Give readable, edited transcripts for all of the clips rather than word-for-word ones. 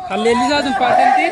Kan leellisaa sun paartentii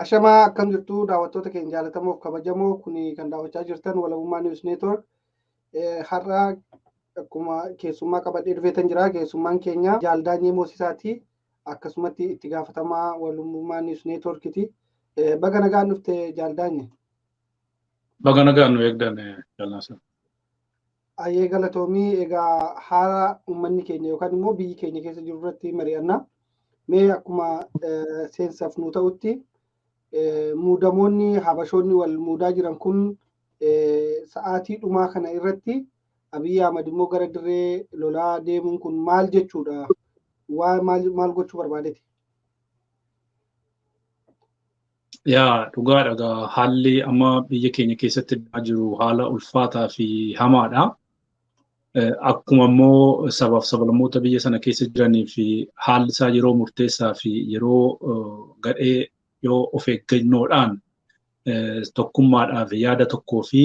Ashamaa akkam jirtu daawwattoota keenya jaallatamoof kabajamoo kuni kan daawwachaa jirtan Walabummaa News Network. Har'a akkuma keessummaa qabadhee dhufeetan jira. Keessummaan keenya Jaal Daanyee Moosisaati. Akkasumatti itti gaafatamaa Walabummaa News Networkiti. Baga nagaan dhufte Jaal Daanyee. Baga nagaan nu eegdan Jaal. Ayyee galatoomii. Egaa haala uummanni keenya yookaan immoo biyyi keenya keessa jiru irratti mari'anna. Mee akkuma seensaaf nu ta'utti muudamoonni habashoonni wal muudaa jiran kun sa'aatii dhumaa kana irratti Abiyyi Ahmad immoo gara dirree lolaa deemuun kun maal jechuudha? Waa maal gochuu barbaadeti? Yaa dhugaadha egaa haalli amma biyya keenya keessatti jiru haala ulfaataa fi hamaadha. Akkuma immoo sabaaf sablammoota biyya sana keessa jiranii fi haalli isaa yeroo murteessaa fi yeroo gadhee yoo of eeggannoodhaan tokkummaadhaaf yaada tokkoo fi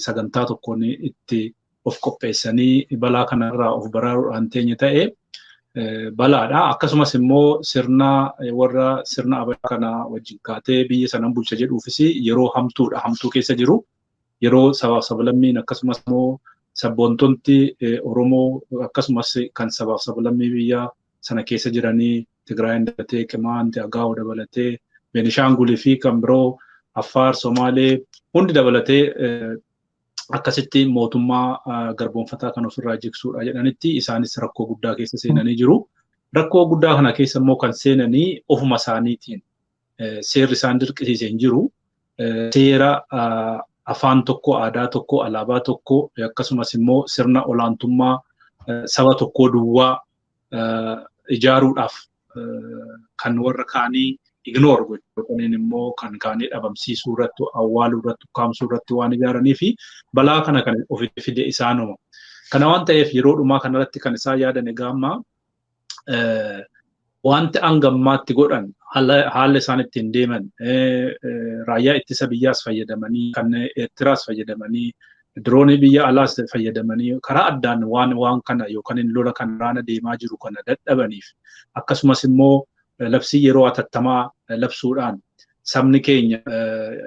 sagantaa tokkoon itti of qopheessanii balaa kanarraa of baraaruudhaan teenye ta'e balaadha. Akkasumas immoo sirna warra sirna abaa kana wajjin kaatee biyya sana bulcha jedhuufis yeroo hamtuudha. Hamtuu keessa jiru. Yeroo sabaaf sablammiin akkasumas immoo sabboontonni Oromoo akkasumas kan sabaaf sablammii biyya sana keessa jiranii Tigraayin dabalatee, Qimaanti, Agaa'oo dabalatee, Beenishaangulii fi kan biroo Affaar, Somaalee hundi dabalatee akkasitti mootummaa garboonfataa kan ofirraa jigsuudha jedhanitti isaanis rakkoo guddaa keessa seenanii jiru. Rakkoo guddaa kana keessa immoo kan seenanii ofuma isaaniitiin seerri isaan dirqisiisee hin jiru. Seera afaan tokko, aadaa tokko, alaabaa tokko akkasumas immoo sirna olaantummaa saba tokkoo duwwaa ijaaruudhaaf kan warra kaanii ignore gochuu yookaan immoo kan kaanii dhabamsiisuu irratti, awwaaluu irratti, ukkaamsuu irratti waan ijaaranii fi balaa kana kan ofitti fide isaanuma. Kana waan ta'eef yeroo dhumaa kanarratti kan isaan yaadan egaa amma wanti hangammaatti godhan haala isaan ittiin deeman raayyaa ittisa biyyaas fayyadamanii kan Eertiraas fayyadamanii diroonii biyya alaas fayyadamanii karaa addaan waan kana yookaan lola kan raana deemaa jiru kana dadhabaniif akkasumas immoo labsii yeroo hatattamaa labsuudhaan sabni keenya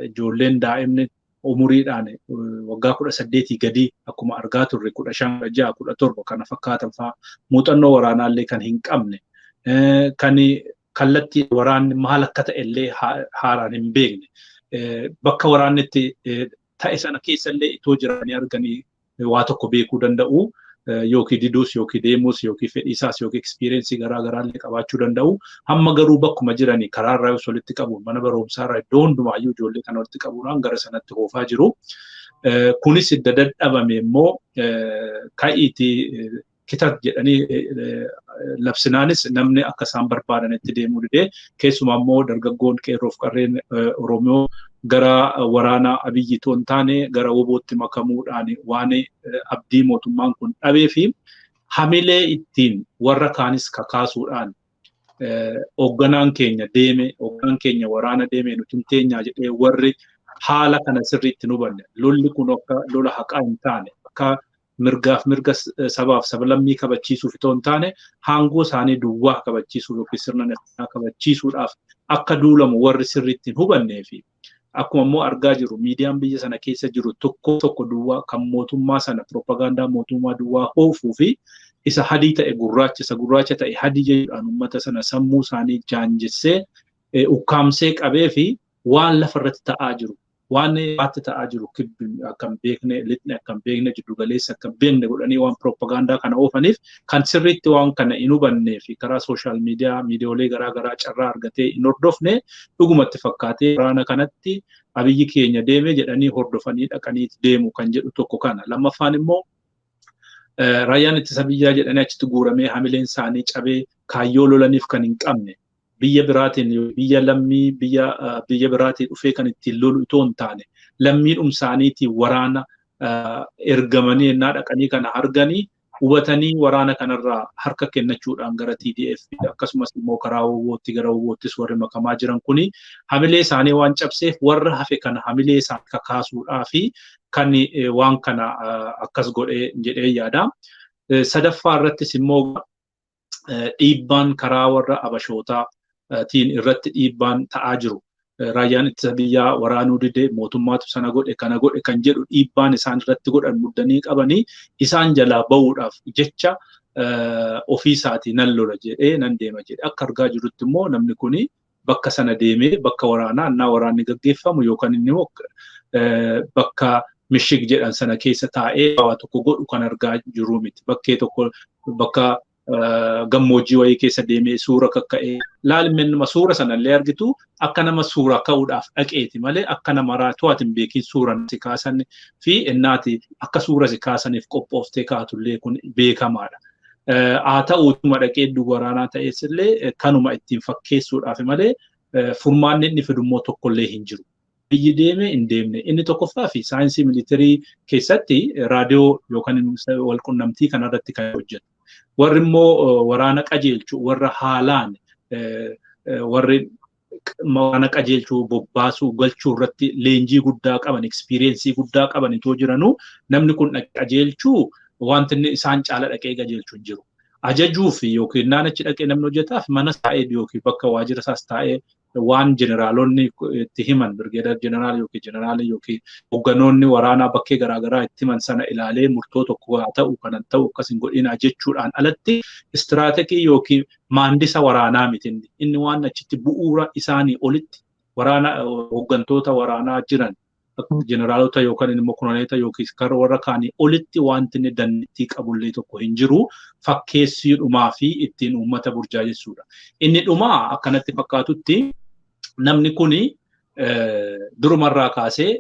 ijoolleen daa'imni umuriidhaan waggaa 18 gadi akkuma argaa turre 15, 16, 17 kana fakkaatan fa'aa muuxannoo waraanaallee kan hin qabne kan kallattii waraanni maal akka ta'e illee haaraan hin beekne bakka waraanni itti ta'e sana keessa illee itoo jiranii arganii waa tokko beekuu danda'u yookiin diduus yookiin deemuus yookiin fedhiisaas yookiin ekspiriyeensii garaa garaa illee qabaachuu danda'u. Hamma garuu bakkuma jiranii karaarraa walitti qabuun mana barumsaarraa iddoo hundumaayyuu ijoollee kana walitti qabuudhaan gara sanatti oofaa jiru. Kunis idda dadhabame immoo ka'iitii kitat jedhanii labsinaanis namni akka isaan barbaadanitti deemuu didee keessumaa immoo dargaggoon qeerroof qarreen Oromoo gara waraana Abiyyi itoo hin taane gara wobootti makamuudhaan waan abdii mootummaan kun dhabee fi hamilee ittiin warra kaanis kakaasuudhaan hoogganaan keenya deeme, hoogganaan keenya waraana deeme nuti hin teenyaa jedhee warri haala kana sirriitti nu hubanne lolli kun akka lola haqaa hin taane akka mirgaaf mirga sabaaf sablammii kabachiisuuf itoo hin taane haangoo isaanii duwwaa kabachiisuuf yookiin sirna nafxanyaa kabachiisuudhaaf akka duulamu warri sirriitti hin hubannee fi akkuma immoo argaa jiru miidiyaan biyya sana keessa jiru tokko tokko duwwaa kan mootummaa sana piroopagaandaa mootummaa duwwaa hoofuu fi isa hadii ta'e gurraacha isa gurraacha ta'e hadii jechuudhaan uummata sana sammuu isaanii jaanjessee ukkaamsee qabee fi waan lafarratti ta'aa jiru waan baatti ta'aa jiru kibbi akka hin beekne lixni akka hin beekne jiddugaleessa akka hin beekne godhanii waan piroopagaandaa kana oofaniif kan sirriitti waan kana hin hubannee fi karaa sooshaal miidiyaa miidiyoolee garaa garaa carraa argatee hin hordofne dhugumatti fakkaatee waraana kanatti Abiyyi keenya deeme jedhanii hordofanii dhaqanii deemu kan jedhu tokko kana. Lammaffaan immoo raayyaan ittisa biyyaa jedhanii achitti guuramee hamileen isaanii cabee kaayyoo lolaniif kan hin qabne biyya biraatiin biyya lammii biyya biraatiin dhufee kan ittiin lolu itoo hin taane lammiidhum isaaniitiin waraana ergamanii ennaa dhaqanii kana arganii hubatanii waraana kanarraa harka kennachuudhaan gara TDF akkasumas immoo karaa woboottis gara woboottis warri makamaa jiran kuni hamilee isaanii waan cabseef warra hafe kana hamilee isaanii kakaasuudhaa fi kan waan kana akkas godhee jedhee yaada. Sadaffaa irrattis immoo dhiibbaan karaa warra abashootaatiin irratti dhiibbaan ta'aa jiru. Raayyaan ittisa biyyaa waraanuu dide, mootummaatu sana godhe, kana godhe kan jedhu dhiibbaan isaan irratti godhan muddanii qabanii isaan jalaa ba'uudhaaf jecha ofii isaatii nan lola jedhee nan deema jedhe. Akka argaa jirrutti immoo namni kuni bakka sana deemee bakka waraanaa annaa waraanni gaggeeffamu yookaan immoo bakka mishig jedhan sana keessa taa'ee waa tokko godhu kan argaa jirru miti. Bakkee tokko bakka gammoojjii wayii keessa deemee suura kakka'ee laalmennuma suura sanallee argitu akka nama suura ka'uudhaaf dhaqeeti malee akka nama raatu ati hin beekin suura si kaasan fi innaati akka suura si kaasaniif qophooftee kaatullee kun beekamaadha. Haa ta'uutuma dhaqee iddoo waraanaa ta'es illee kanuma ittiin fakkeessuudhaaf malee furmaanni inni fidummoo tokkollee hin jiru. Biyyi deeme hin deemne. Inni tokkoffaa fi saayinsii militarii keessatti raadiyoo yookaan walqunnamtii kanarratti kan hojjetu. Warri immoo waraana qajeelchu, warra haalaan warri waraana qajeelchuu bobbaasuu galchuu irratti leenjii guddaa qaban, ekspiriyeensii guddaa qaban itoo jiranuu namni kun qajeelchuu wanti inni isaan caala dhaqee qajeelchu hin jiru. Ajajuu fi yookiin naannichi dhaqee namni hojjetaaf mana taa'ee yookiin bakka waajjira isaas taa'ee waan jeneraalonni itti himan, birgeedar jeneraal yookiin jeneraal yookiin hoogganoonni waraanaa bakkee garaagaraa itti himan sana ilaalee murtoo tokko haa ta'u kanan ta'u akkas hin godhinaa jechuudhaan alatti istiraatekii yookiin maandisa waraanaa miti inni. Inni waan achitti bu'uura isaanii olitti waraana hooggantoota waraanaa jiran jeneraalota yookaan immoo koloneelota yookiin kan warra kaanii olitti wanti inni dandeettii qabullee tokko hin jiru, fakkeessiidhumaa fi ittiin uummata burjaajessuudha. Inni dhumaa akkanatti fakkaatutti namni kuni durumarraa kaasee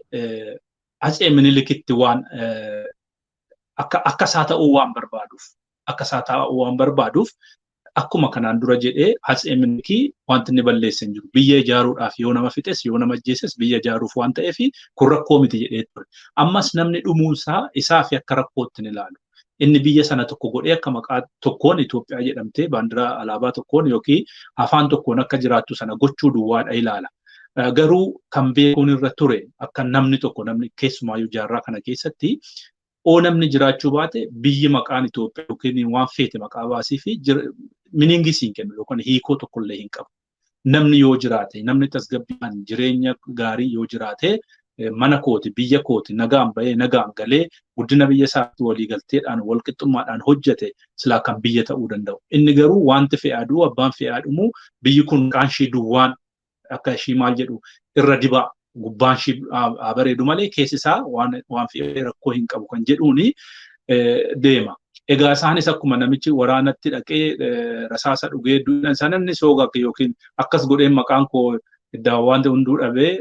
Atsee Minilikitti waan akka isaa ta'uu waan barbaaduuf akka isaa ta'uu waan barbaaduuf akkuma kanaan dura jedhee Atsee Minilikii wanti inni balleesse hin jiru. Biyya ijaaruudhaaf yoo nama fixes yoo nama ajjeeses biyya ijaaruuf waan ta'eef kun rakkoo miti jedhee ture. Ammas namni dhumuunsaa isaa fi akka rakkootti ni ilaalu. Inni biyya sana tokko godhee akka maqaa tokkoon Itoophiyaa jedhamtee baandiraa alaabaa tokkoon yookiin afaan tokkoon akka jiraattu sana gochuu duwwaadha ilaala. Garuu kan beekuun irra ture akka namni tokko namni keessumaayyuu jaarraa kana keessatti oo namni jiraachuu baate biyyi maqaan Itoophiyaa yookiin waan feete maqaa baasii fi miniingii siin kennu yookaan hiikoo tokkollee hin qabu. Namni yoo jiraate, namni tasgabbiidhaan jireenya gaarii yoo jiraate mana kooti, biyya kooti nagaan bahee nagaan galee guddina biyya isaatti waliigalteedhaan walqixxummaadhaan hojjete silaa kan biyya ta'uu danda'u. Inni garuu wanti fe'aa du'u abbaan fe'aa dhumu biyyi kun maqaan ishii duwwaan akka ishii maal jedhu irra dibaa gubbaan ishii haa bareedu malee keessi isaa waan fe'ee rakkoo hin qabu kan jedhuuni deema. Egaa isaanis akkuma namichi waraanatti dhaqee rasaasa dhugee duudhan sana namni sooga yookiin akkas godhee maqaan koo wanti hunduu dhabee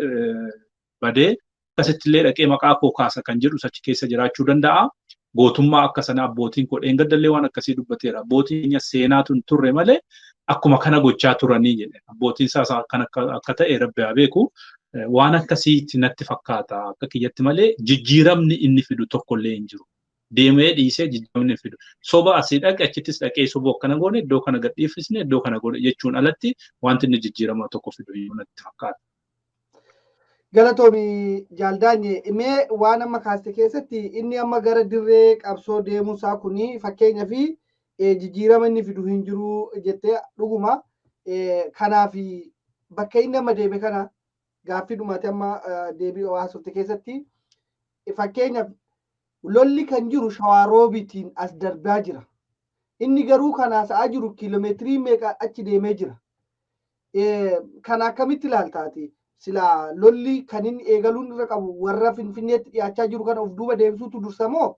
badee akkasitti illee dhaqee maqaa koo kaasa kan jedhu achi keessa jiraachuu danda'a. Gootummaa akka sana abbootiin koo dheengaddallee waan akkasii dubbateera. Abbootiin keenya seenaatu hin turre malee akkuma kana gochaa turanii jedhe. Abbootiin isaas akka ta'e rabbi haa beeku. Waan akkasiitti natti fakkaata akka kiyyatti malee jijjiiramni inni fidu tokkollee hin jiru. Deemee dhiisee jijjiiramni hin fidu. Soba asii dhaqe achittis dhaqee soba akkana goone iddoo kana gadhiifisne iddoo kana goone jechuun alatti wanti inni jijjiirama tokko fidu natti fakkaata. Galatoomi Jaaldaanye, mee waan amma kaaste keessatti inni amma gara dirree qabsoo deemuusaa kuni fakkeenyaa fi jijjiirama inni fidu hin jiru jettee dhuguma. Kanaaf bakka inni amma deeme kana gaaffii dhumaati amma deebii haasofte keessatti fakkeenyaaf lolli kan jiru Shawaaroobitiin as darbaa jira. Inni garuu kan haasa'aa jiru kiiloomeetirii meeqa achi deemee jira. Kana akkamitti ilaaltaati? Silaa lolli kan inni eegaluun irra qabu warra Finfinneetti dhiyaachaa jiru kana of duuba deebisuutu dursa moo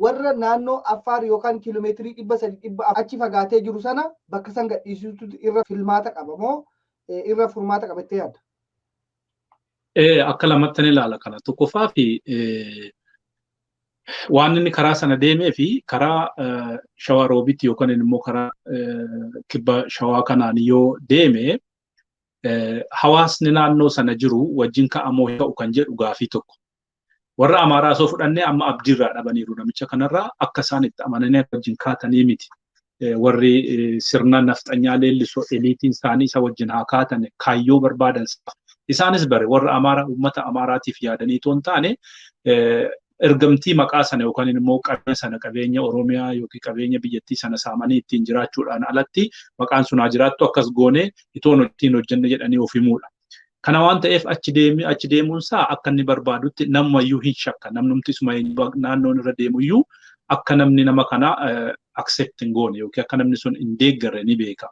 warra naannoo Affaar yookaan kiiloomeetirii 300 achi fagaatee jiru sana bakka san gadhiisuutu irra filmaata qaba moo irra furmaata qaba jettee yaadda? Akka lamatti ni ilaala kana. Tokkoffaa fi waan inni karaa sana deemee fi karaa Shawaroobitti yookaan immoo karaa kibba shawaa kanaan yoo deeme hawaasni naannoo sana jiru wajjin ka'amoo ta'u kan jedhu gaafii tokko. Warra Amaaraa osoo fudhannee amma abdiirraa dhabaniiru namicha kanarraa akka isaan itti amananii wajjin kaatanii miti. Warri sirna nafxanyaa leellisoo eliitiin isaanii isa wajjin haa kaatan kaayyoo barbaadan. Isaanis bare warra Amaaraa uummata Amaaraatiif yaadanii otoo hin taane ergamtii maqaa sana yookaan immoo qabeenya sana qabeenya Oromiyaa yookiin qabeenya biyyattii sana saamanii ittiin jiraachuudhaan alatti maqaan sun haa jiraattu akkas goonee itoo ittiin hojjenne jedhanii of himuudha. Kana waan ta'eef achi deemuunsaa akka inni barbaadutti namumayyuu hin shakka. Namnumti isuma naannoon irra deemuyyuu akka namni nama kana accept hin goone yookiin akka namni sun hin deeggarre ni beeka.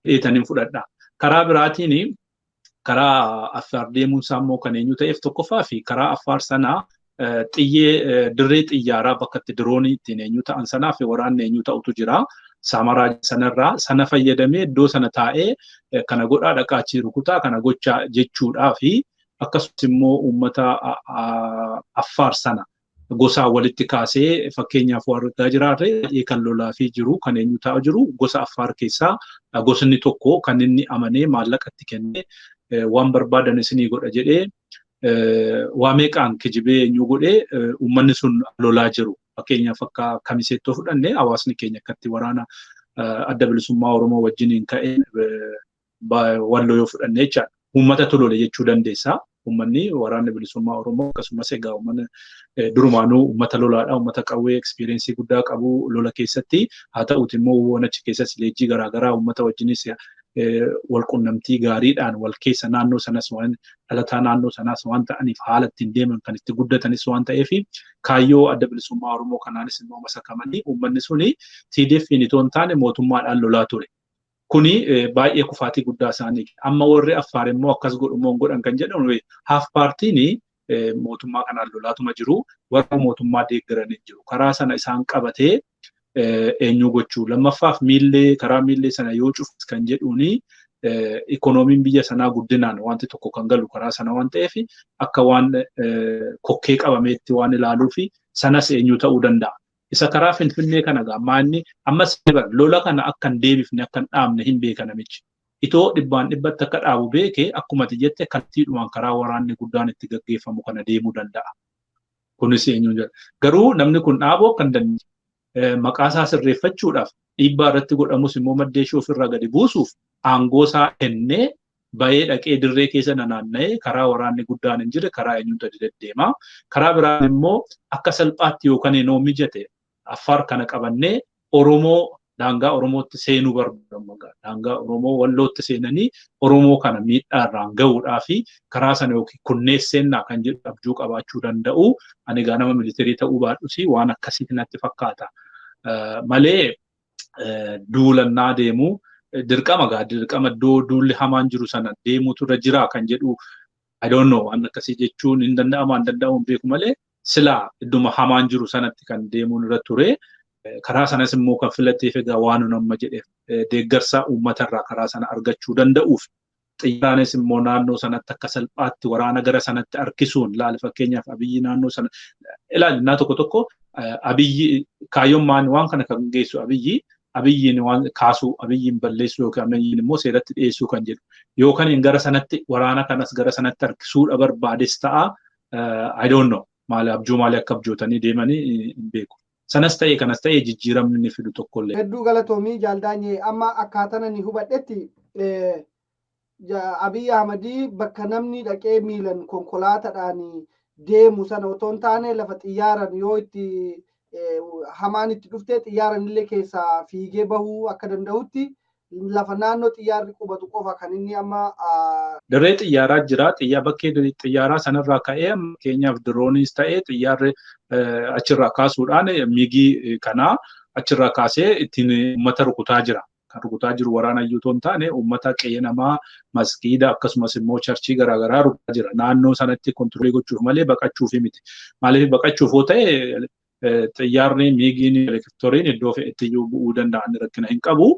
Dheetaniin fudhadha. Karaa biraatiin karaa Affaar deemuunsaa immoo kan eenyu ta'eef tokkoffaa fi karaa Affaar sanaa xiyyee dirree xiyyaaraa bakka itti diroonii ittiin eenyu ta'an sanaa fi waraanni eenyu ta'utu jira. Samaraa sanarraa sana fayyadamee iddoo sana taa'ee kana godhaa dhaqaa achi rukutaa kana gochaa jechuudhaa fi akkasumas immoo uummata Affaar sana gosaa walitti kaasee, fakkeenyaaf waan argaa jiraarre baay'ee kan lolaa fi jiru kan eenyu taa'u jiru gosa Affaar keessaa gosni tokko kan inni amanee maallaqa itti kennee waan barbaadan isinii godha jedhee waa meeqaan kijibee eenyu godhee uummanni sun lolaa jiru. Fakkeenyaaf akka Kamiseettoo fudhanne, hawaasni keenya akkatti waraana Adda Bilisummaa Oromoo wajjiniin ka'ee Walloo yoo fudhanne jechaadha. Uummata lole jechuu dandeessa. Uummanni waraanni bilisummaa Oromoo akkasumas egaa uummanni durumaanuu uummata lolaadha. Uummata qawwee experience guddaa qabu lola keessatti. Haa ta'uuti immoo waan achi keessas leenjii garaagaraa uummata wajjinis wal qunnamtii gaariidhaan wal keessa naannoo sanas waan dhalataa naannoo sanaas waan ta'aniif, haala ittiin deeman kan itti guddatanis waan ta'eef, kaayyoo Adda Bilisummaa Oromoo kanaanis immoo masakamanii uummanni suni TDF itoo hin taane mootummaadhaan lolaa ture. Kuni baay'ee kufaatii guddaa isaanii. Amma warri Affaar immoo akkas godhu moo godhan kan jedhamu, haaf paartiin mootummaa kanaan lolaatuma jiru, warra mootummaa deeggaranii jiru. Karaa sana isaan qabatee eenyu gochuu. Lammaffaaf miillee karaa miillee sana yoo cufas kan jedhuuni, ikoonomiin biyya sanaa guddinaan wanti tokko kan galu karaa sana waan ta'eef, akka waan kokkee qabameetti waan ilaaluu fi sanas eenyu ta'uu danda'a. Isa karaa Finfinnee kana gammaa inni ammas lola kana akka hin deebifne, akka hin dhaabne hin beeka namichi. Itoo dhibbaan dhibbatti akka dhaabu beeke, akkuma ati jette kallattiidhumaan karaa waraanni guddaan itti gaggeeffamu kana deemuu danda'a. Kunis eenyu jedha. Garuu namni kun dhaabuu akka hin dandeenye, maqaa isaa sirreeffachuudhaaf dhiibbaa irratti godhamus immoo maddee ishee ofirraa gadi buusuuf aangoo isaa kennee bahee dhaqee dirree keessa nanaanna'ee karaa waraanni guddaan hin jirre karaa eenyuun deddeema. Karaa biraan immoo akka salphaatti yookaan inoo mijate Affaar kana qabannee Oromoo daangaa Oromootti seenuu barbaadamu. Daangaa Oromoo Wallootti seenanii Oromoo kana miidhaa irraan gahuudhaa fi karaa sana yookiin kunnees seennaa kan jedhu abjuu qabaachuu danda'u. Ani egaa nama militarii ta'uu baadhus waan akkasiitti natti fakkaata. Malee duulannaa deemuu dirqama gaa dirqama iddoo duulli hamaan jiru sana deemuutu irra jira kan jedhu, I don't know, waan akkasii jechuun hin danda'amu hin danda'amu hin beeku malee silaa idduma hamaan jiru sanatti kan deemuun irra ture. Karaa sanas immoo kan filateef egaa waan amma jedheef deeggarsa uummatarraa karaa sana argachuu danda'uuf. Xiyyaaraanis immoo naannoo sanatti akka salphaatti waraana gara sanatti harkisuun, laali fakkeenyaaf Abiyyi naannoo sana ilaali, naa tokko tokko Abiyyi kaayyoon waan kana kan geessu Abiyyiin waan kaasuu, Abiyyiin balleessuu yookaan Abiyyiin immoo seeratti dhiyeessuu kan jedhu yookaan gara sanatti waraana kanas gara sanatti harkisuudha barbaades ta'a. I don't know, maali abjuu maali akka abjootanii deemanii hin beeku. Sanas ta'e kanas ta'e jijjiiramni inni fidu tokkollee. Hedduu galatoomii, Jaaldaanyee. Amma akkaataan ani hubadhetti Abiy Ahmadii bakka namni dhaqee miilan konkolaataadhaan deemu sana otoo hin taane, lafa xiyyaaran yoo itti hamaan itti dhuftee xiyyaaran illee keessaa fiigee bahuu akka danda'utti lafa naannoo xiyyaarri qubatu qofa kan inni amma. Dirree xiyyaaraa jira. Xiyyaa bakkee xiyyaaraa sanarraa ka'ee fakkeenyaaf dirooniis ta'ee xiyyaarri achirraa kaasuudhaan miigii kanaa achirraa kaasee ittiin uummata rukutaa jira. Kan rukutaa jiru waraana iyyuu otoo hin taane uummata qe'ee namaa, masgiida akkasumas immoo churchii garaagaraa rukutaa jira. Naannoo sanatti control gochuuf malee baqachuuf miti. Maaliif baqachuuf yoo ta'e xiyyaarri miigiin helikopteriin iddoo fe'etti iyyuu bu'uu danda'an, rakkina hin qabu.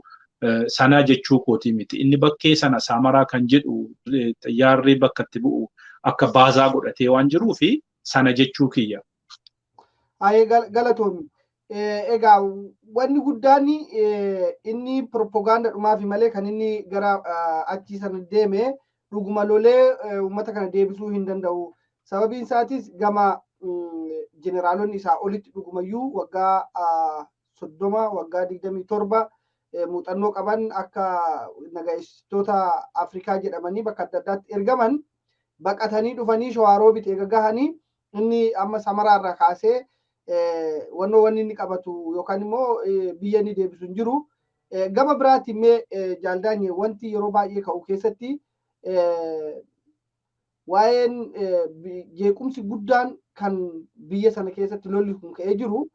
Sana jechuu kootii miti. Inni bakkee sana Saamaraa kan jedhu xiyyaarri bakka itti bu'u akka baazaa godhatee waan jiruu fi sana jechuu kiyya. Ayee, galatoomi. Egaa wanni guddaan inni propagaanda dhumaafi malee kan inni gara achii sana deeme dhuguma lolee uummata kana deebisuu hin danda'u. Sababiin isaatis gama jeneraalonni isaa olitti dhugumayyuu waggaa 30, waggaa 27 muuxannoo qaban, akka naga'istoota Afrikaa jedhamanii bakka adda addaatti ergaman baqatanii dhufanii Shawaaroobiit eega gahanii, inni amma Samaraarraa kaasee wannoo wanni inni qabatu yookaan immoo biyya inni deebisu hin jiru. Gama biraatti immoo, Jaaldaanye, wanti yeroo baay'ee ka'u keessatti Waa'een jeequmsi guddaan kan biyya sana keessatti lolli kun ka'ee jiru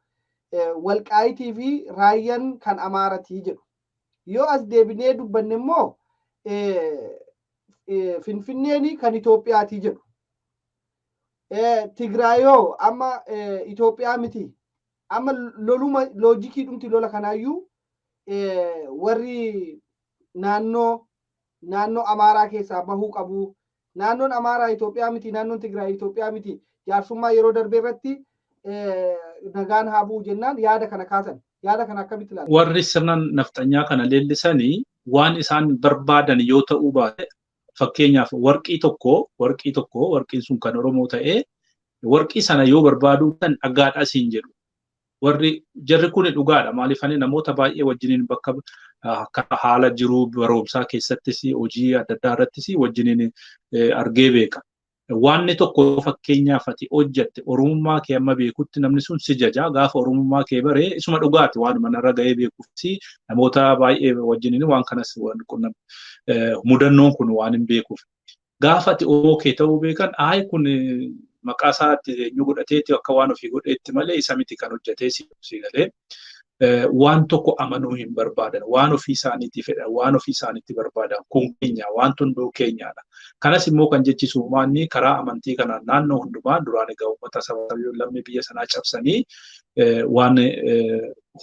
Walqaayitii fi Raayyaan kan Amaaratii jedhu. Yoo as deebinee dubbanne immoo Finfinneen kan Itoophiyaatii jedhu. Tigraayoo amma Itoophiyaa miti. Amma loluma loojikii dhumti lola kanaayyuu warri naannoo Amaaraa keessaa bahuu qabu. Naannoon Amaaraa Itoophiyaa miti, naannoon Tigraay Itoophiyaa miti. Jaarsummaa yeroo darbe irratti nagaan haa bu'u jennaan yaada kana kaasan. Yaada kana akkamitti ilaalta? Warri sirna nafxanyaa kana leellisanii waan isaan barbaadan yoo ta'uu baate, fakkeenyaaf warqii tokko warqiin sun kan Oromoo ta'ee warqii sana yoo barbaadu kan dhagaadha siin jedhu. Warri jarri kun dhugaadha. Maaliif ani namoota baay'ee wajjiniin bakka haala jiruu barumsaa keessattis hojii adda addaa irrattis wajjiniin argee beeka. Wanni tokko fakkeenyaaf ati hojjette Oromummaa kee amma beekutti namni sun si jaja. Gaafa Oromummaa kee baree isuma dhugaati waanuma narra ga'ee beekuuf namoota baay'ee wajjiniin waan kanas waan mudannoon kun waan hin beekuuf. Gaafa ati Oromoo kee ta'uu beekan ayi kun maqaa isaatti eenyu godhateeti akka waan ofii godheetti malee isa miti kan hojjetee si galee waan tokko amanuu hin barbaadan, waan ofii isaaniitti fedhan, waan ofii isaaniitti barbaadan kun keenya, waan hunduu keenyaadha. Kanas immoo kan jechisu maanni karaa amantii kanaan naannoo hundumaa duraan egaa uummata saba lammii biyya sanaa cabsanii waan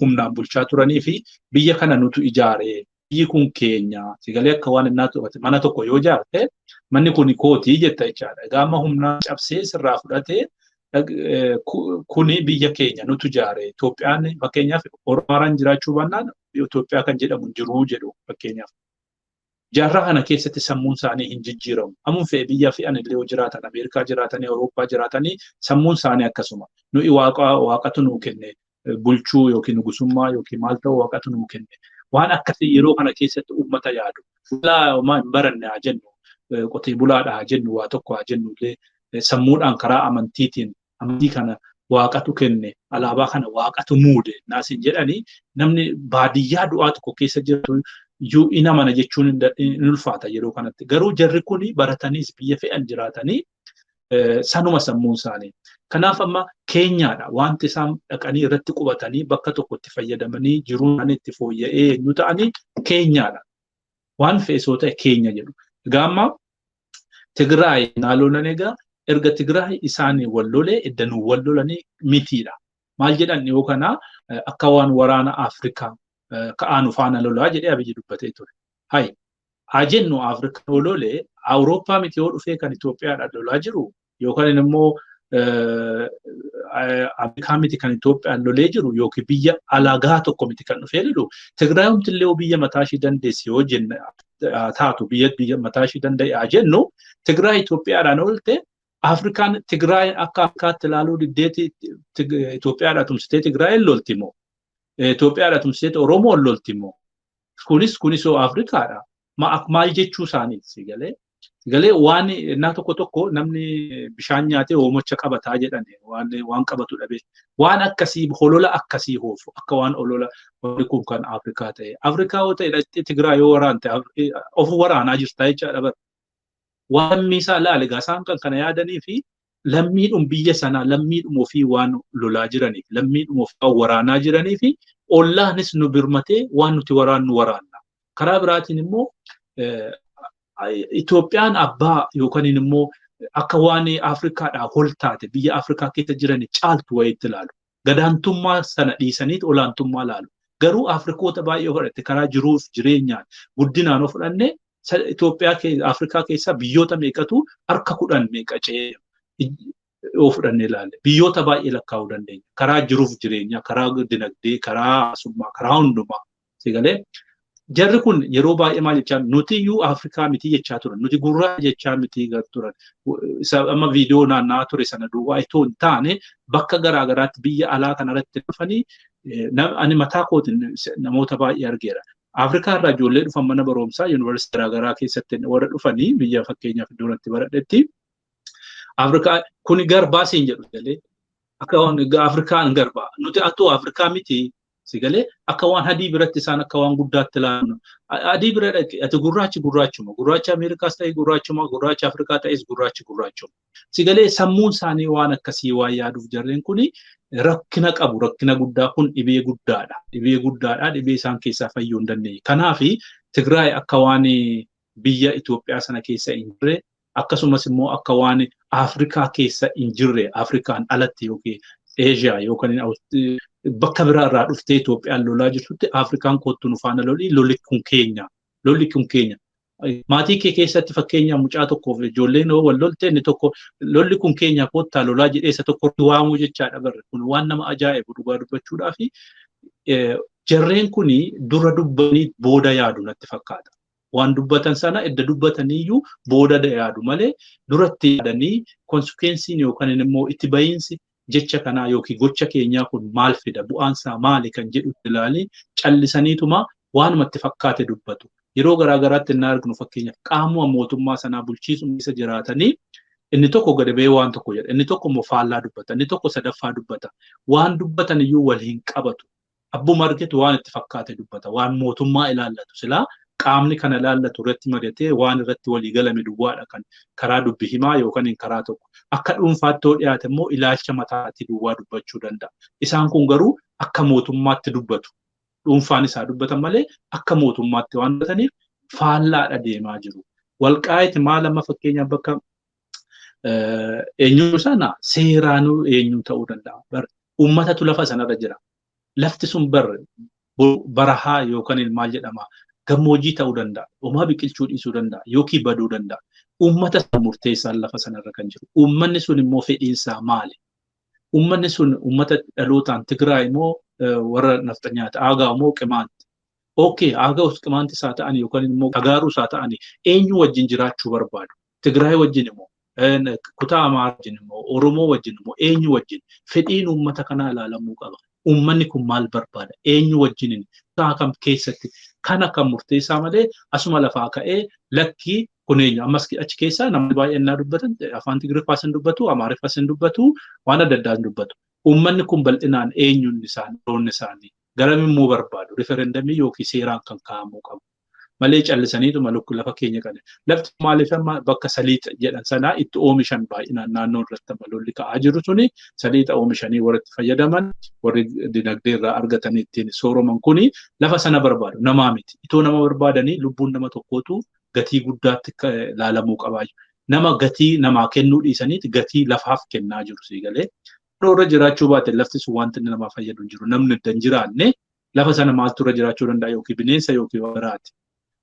humnaan bulchaa turanii fi biyya kana nutu ijaare, biyyi kun keenya, sigalee akka waan innaa tuqate mana tokko yoo ijaarte manni kun kootii jetta jechaadha. Egaa amma humnaan cabsee sirraa fudhatee kuni biyya keenya nutu ijaare. Itoophiyaan fakkeenyaaf Oromaaraan jiraachuu baannaan Itoophiyaa kan jedhamu jiruu jedhu fakkeenyaaf. Jaarraa kana keessatti sammuun isaanii hin jijjiiramu. Amuun fe'e biyya fe'an illee yoo jiraatan, Ameerikaa jiraatanii, Awurooppaa jiraatanii sammuun isaanii akkasuma. Nuyi waaqatu nuu kenne bulchuu yookiin nugusummaa yookiin maal ta'u waaqatu nuu kenne. Waan akkasii yeroo kana keessatti uummata yaadu. Bulaa homaa hin baranne haa jennu, qotee bulaadha haa jennu, waa tokko haa jennu illee sammuudhaan karaa amantiitiin amantii kana waaqatu kenne, alaabaa kana waaqatu muude naasiin jedhanii namni baadiyyaa du'aa tokko keessa jirtu iyyuu in amana jechuun hin ulfaata yeroo kanatti. Garuu jarri kun barataniis biyya fe'an jiraatanii sanuma sammuun isaanii. Kanaaf amma keenyaadha wanti isaan dhaqanii irratti qubatanii bakka tokkotti fayyadamanii jiruun isaanii itti fooyya'ee eenyu ta'anii keenyaadha. Waan fe'isoo ta'e keenya jedhu. Egaa amma Tigraay naannoon egaa erga Tigraay isaanii wal lolee edda nu wal lolanii mitiidha. Maal jedhan dhiyoo kana akka waan waraana Afrikaa ka'aanu faana lolaa jedhee Abiyyi dubbatee ture. Hayi haa jennu Afrikaa lolee Awurooppaa miti yoo dhufee kan Itoophiyaadhaan lolaa jiru yookaan immoo Afrikaa miti kan Itoophiyaan lolee jiru yookiin biyya alagaa tokko miti kan dhufee lolu Tigraayumti illee biyya mataa ishee dandeesse yoo jenne taatu biyya mataa ishee danda'e haa jennu Tigraay Itoophiyaadhaan oolte Afrikaan Tigraay akka Afrikaatti ilaaluu diddeeti Itoophiyaadhaa tumsitee Tigraay lolti moo Itoophiyaadhaa tumsitee Oromoon lolti moo kunis yoo Afrikaadha maal jechuu isaaniiti si galee. Galee waan innaa tokko tokko namni bishaan nyaatee hoomacha qabataa jedhan waan qabatu dhabe. Waan akkasii holola akkasii hoofu akka waan holola warri kun kan Afrikaa ta'e. Afrikaa yoo ta'e dhaqxee Tigraay yoo waraante of waraanaa jirta jechaadha bara. Waan lammii isaa ilaale egaa isaan kan kana yaadanii fi lammiidhum biyya sanaa lammiidhum ofii waan lolaa jiraniif lammiidhum ofii waan waraanaa jiranii fi ollaanis nu birmatee waan nuti waraannu waraanna. Karaa biraatiin immoo Itoophiyaan abbaa yookaan immoo akka waan Afrikaadhaa ol taate biyya Afrikaa keessa jiran caaltu wayiitti ilaalu. Gadaantummaa sana dhiisaniit olaantummaa ilaalu. Garuu Afrikoota baay'ee fudhatte karaa jiruuf jireenyaan guddinaan yoo fudhanne Itoophiyaa Afrikaa keessaa biyyoota meeqatu harka 10 meeqa ce'ee yoo fudhanne ilaalle biyyoota baay'ee lakkaa'uu dandeenya. Karaa jiruuf jireenyaa, karaa dinagdee, karaa hawaasummaa, karaa hundumaa. Sigalee jarri kun yeroo baay'ee maal jechaa nuti iyyuu Afrikaa miti jechaa turan, nuti gurraacha jechaa miti turan. Amma viidiyoo naanna'aa ture sana duwwaa itoo hin taane bakka garaa garaatti biyya alaa kanarratti dhufanii ani mataa kootiin namoota baay'ee argeera. Afrikaa irraa ijoollee dhufan mana barumsaa yuunivarsiitii garaa garaa keessatti warra dhufanii biyya fakkeenyaaf iddoo baradhetti Afrikaa kuni garbaa siin jedhu galee akka Afrikaan garbaa nuti atoo Afrikaa miti Sigalee akka waan adii biratti isaan akka waan guddaatti ilaalu. Adii bira ati gurraachi gurraachuma. Gurraachi Ameerikaas ta'e gurraachuma, gurraachi Afrikaa ta'es gurraachi gurraachuma. Sigalee sammuun isaanii waan akkasii waan yaaduuf jarreen kuni rakkina qabu. Rakkina guddaa kun dhibee guddaadha. Dhibee guddaadha. Dhibee isaan keessaa fayyuu hin dandeenye. Kanaafi Tigraay akka waan biyya Itoophiyaa sana keessa hin jirre, akkasumas immoo akka waan Afrikaa keessa hin jirre, Afrikaan alatti yookiin Eeshiyaa yookaan bakka biraa irraa dhuftee Itoophiyaan lolaa jirtutti Afrikaan kottu nu faana loli, lolli kun keenya. Lolli kun keenya. Maatii kee keessatti fakkeenyaaf mucaa tokkoof ijoolleen wal lolte inni tokko lolli kun keenya kottaa lolaa jedhee isa tokko waamuu jechaadha barre. Kun waan nama ajaa'ibu dhugaa dubbachuudhaa fi jarreen kuni dura dubbanii booda yaadu natti fakkaata. Waan dubbatan sana edda dubbataniiyyuu booda yaadu malee duratti yaadanii konsekwensiin yookaan immoo itti bahiinsi jecha kanaa yookiin gocha keenyaa kun maal fida, bu'aansaa maali kan jedhu ilaalee callisaniituma waanumatti fakkaate dubbatu. Yeroo garaa garaatti inni arginu fakkeenyaaf qaamuma mootummaa sanaa bulchiisuu keessa jiraatanii inni tokko gadi ba'ee waan tokko jedha, inni tokko immoo faallaa dubbata, inni tokko sadaffaa dubbata. Waan dubbatan iyyuu wal hin qabatu. Abbuma argetu waan itti fakkaate dubbata, waan mootummaa ilaallatu silaa qaamni kana ilaallatu irratti mari'atee waan irratti walii galame duwwaadha kan karaa dubbi himaa yookaan karaa tokko. Akka dhuunfaatti yoo dhiyaate immoo ilaalcha mataatti duwwaa dubbachuu danda'a. Isaan kun garuu akka mootummaatti dubbatu. Dhuunfaan isaa dubbatan malee akka mootummaatti waan dubbataniif faallaadha deemaa jiru. Walqaayiti maal amma fakkeenyaaf bakka eenyuu sana seeraanuu eenyuu ta'uu danda'a. Uummatatu lafa sanarra jira. Lafti sun barahaa yookaan maal jedhama gammoojjii ta'uu danda'a. Homaa biqilchuu dhiisuu danda'a yookiin baduu danda'a. Uummata murteessaan lafa sanarra kan jiru. Uummanni sun immoo fedhiinsaa maali? Uummanni sun uummata dhalootaan Tigraay immoo warra nafxanyaati. Aagaa immoo Qimaanti. Okay, aagaa Qimaanti isaa ta'an yookaan immoo Agaaruu isaa ta'an eenyu wajjin jiraachuu barbaadu? Tigraay wajjin immoo kutaa Amaaraa wajjin immoo Oromoo wajjin immoo eenyu wajjin? Fedhiin uummata kanaa ilaalamuu qaba. Uummanni kun maal barbaada? Eenyu wajjin? Kutaa kam keessatti? Kana kan murteessaa malee asuma lafaa ka'ee lakkii kun eenyu? Ammas achi keessaa namni baay'een naa dubbatan afaan Tigiriffaas hin dubbatu, Amaariffaas hin dubbatu, waan adda addaa hin dubbatu. Uummanni kun bal'inaan eenyuun isaanii, roonni isaanii garam immoo barbaadu? Riferendamii yookiin seeraan kan kaa'amuu qabu. Malee callisaniituma lafa keenya kana. Lafti maaliif amma bakka saliixa jedhan sanaa itti oomishan baay'inaan naannoo irratti amma lolli ka'aa jiru suni saliixa oomishanii warri itti fayyadaman warri dinagdee irraa argatanii ittiin sooroman kuni lafa sana barbaadu namaa miti. Itoo nama barbaadanii lubbuun nama tokkootu gatii guddaatti ilaalamuu qabaa. Nama gatii namaa kennuu dhiisaniiti gatii lafaaf kennaa jiru siigalee. Irra jiraachuu baate lafti sun wanti inni namaa fayyadu hin jiru. Namni edda hin jiraanne lafa sana maaltu irra jiraachuu danda'a yookiin bineensa yookiin biraati.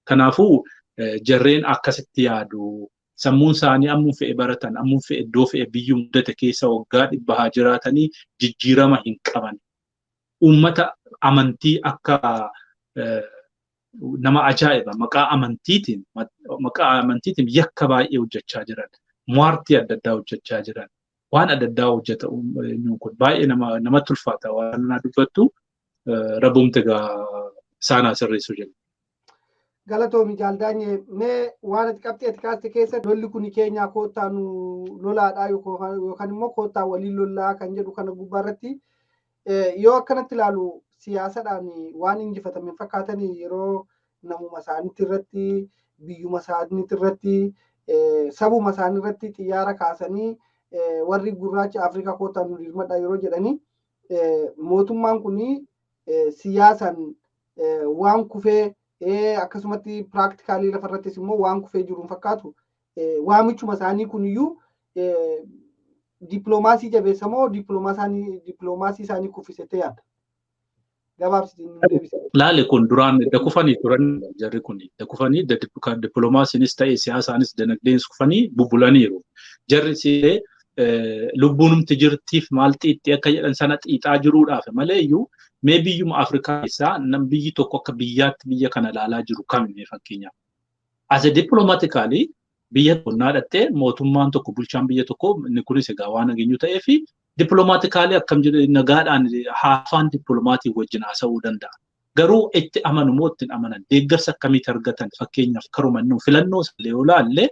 Kanaafuu jarreen akkasitti yaadu. Sammuun isaanii ammuma fe'e baratan, ammuma fe'e iddoo fe'e biyyi mudate keessa waggaa dhibba haa jiraatanii jijjiirama hin qaban. Uummata amantii akka nama ajaa'iba maqaa amantiitiin yakka baay'ee hojjechaa jiran, muwaartii adda addaa hojjechaa jiran, waan adda addaa hojjeta kun baay'ee namatti ulfaata waan na dubbattu rabbumti egaa isaan sirreessu jenna. Galatoomi Jaaldaanyee, mee waan ati qabxee ati kaaste keessa lolli kun keenyaa koottaa nu lolaadhaa yookaan immoo koottaa waliin lollaa kan jedhu kana gubbaarratti yoo akkanatti ilaalu siyaasadhaan waan injifatame fakkaatanii yeroo namuma isaaniitti irratti biyyuma isaaniitti irratti sabuma isaanii irratti xiyyaara kaasanii warri gurraacha Afrikaa koottaa nu dirmadhaa yeroo jedhanii mootummaan kun siyaasaan waan kufee akkasumatti piraaktikaalii lafarrattis immoo waan kufee jiru fakkaatu waamichuma isaanii kuniyyuu dippiloomaasii jabeessa moo dippiloomaasii isaanii kuffisee yaadda? Gabaabsitiin deebise. Laali kun duraan edda kufanii turan jarri kun edda kufanii dippiloomaasiinis ta'e siyaasaanis dinagdeenis kufanii bubbulaniiru. Jarri si'ee lubbuunumti jirtiif maal xiixxee akka jedhan sana xiixaa jiruudhaaf malee iyyuu mee biyyuma Afrikaa keessaa nam biyyi tokko akka biyyaatti biyya kana ilaalaa jiru kami fakkeenyaaf. As a dippiloomaatikaali biyya qonnaa dhattee mootummaan tokko bulchaan biyya tokko inni kunis egaa waan nageenyu ta'ee fi dippiloomaatikaali akkam jedhu nagaadhaan haafaan dippiloomaatii wajjin haasa'uu danda'a. Garuu itti amanu moo ittiin amanan deeggarsa akkamitti argatan fakkeenyaaf karuma inni filannoo illee yoo laalle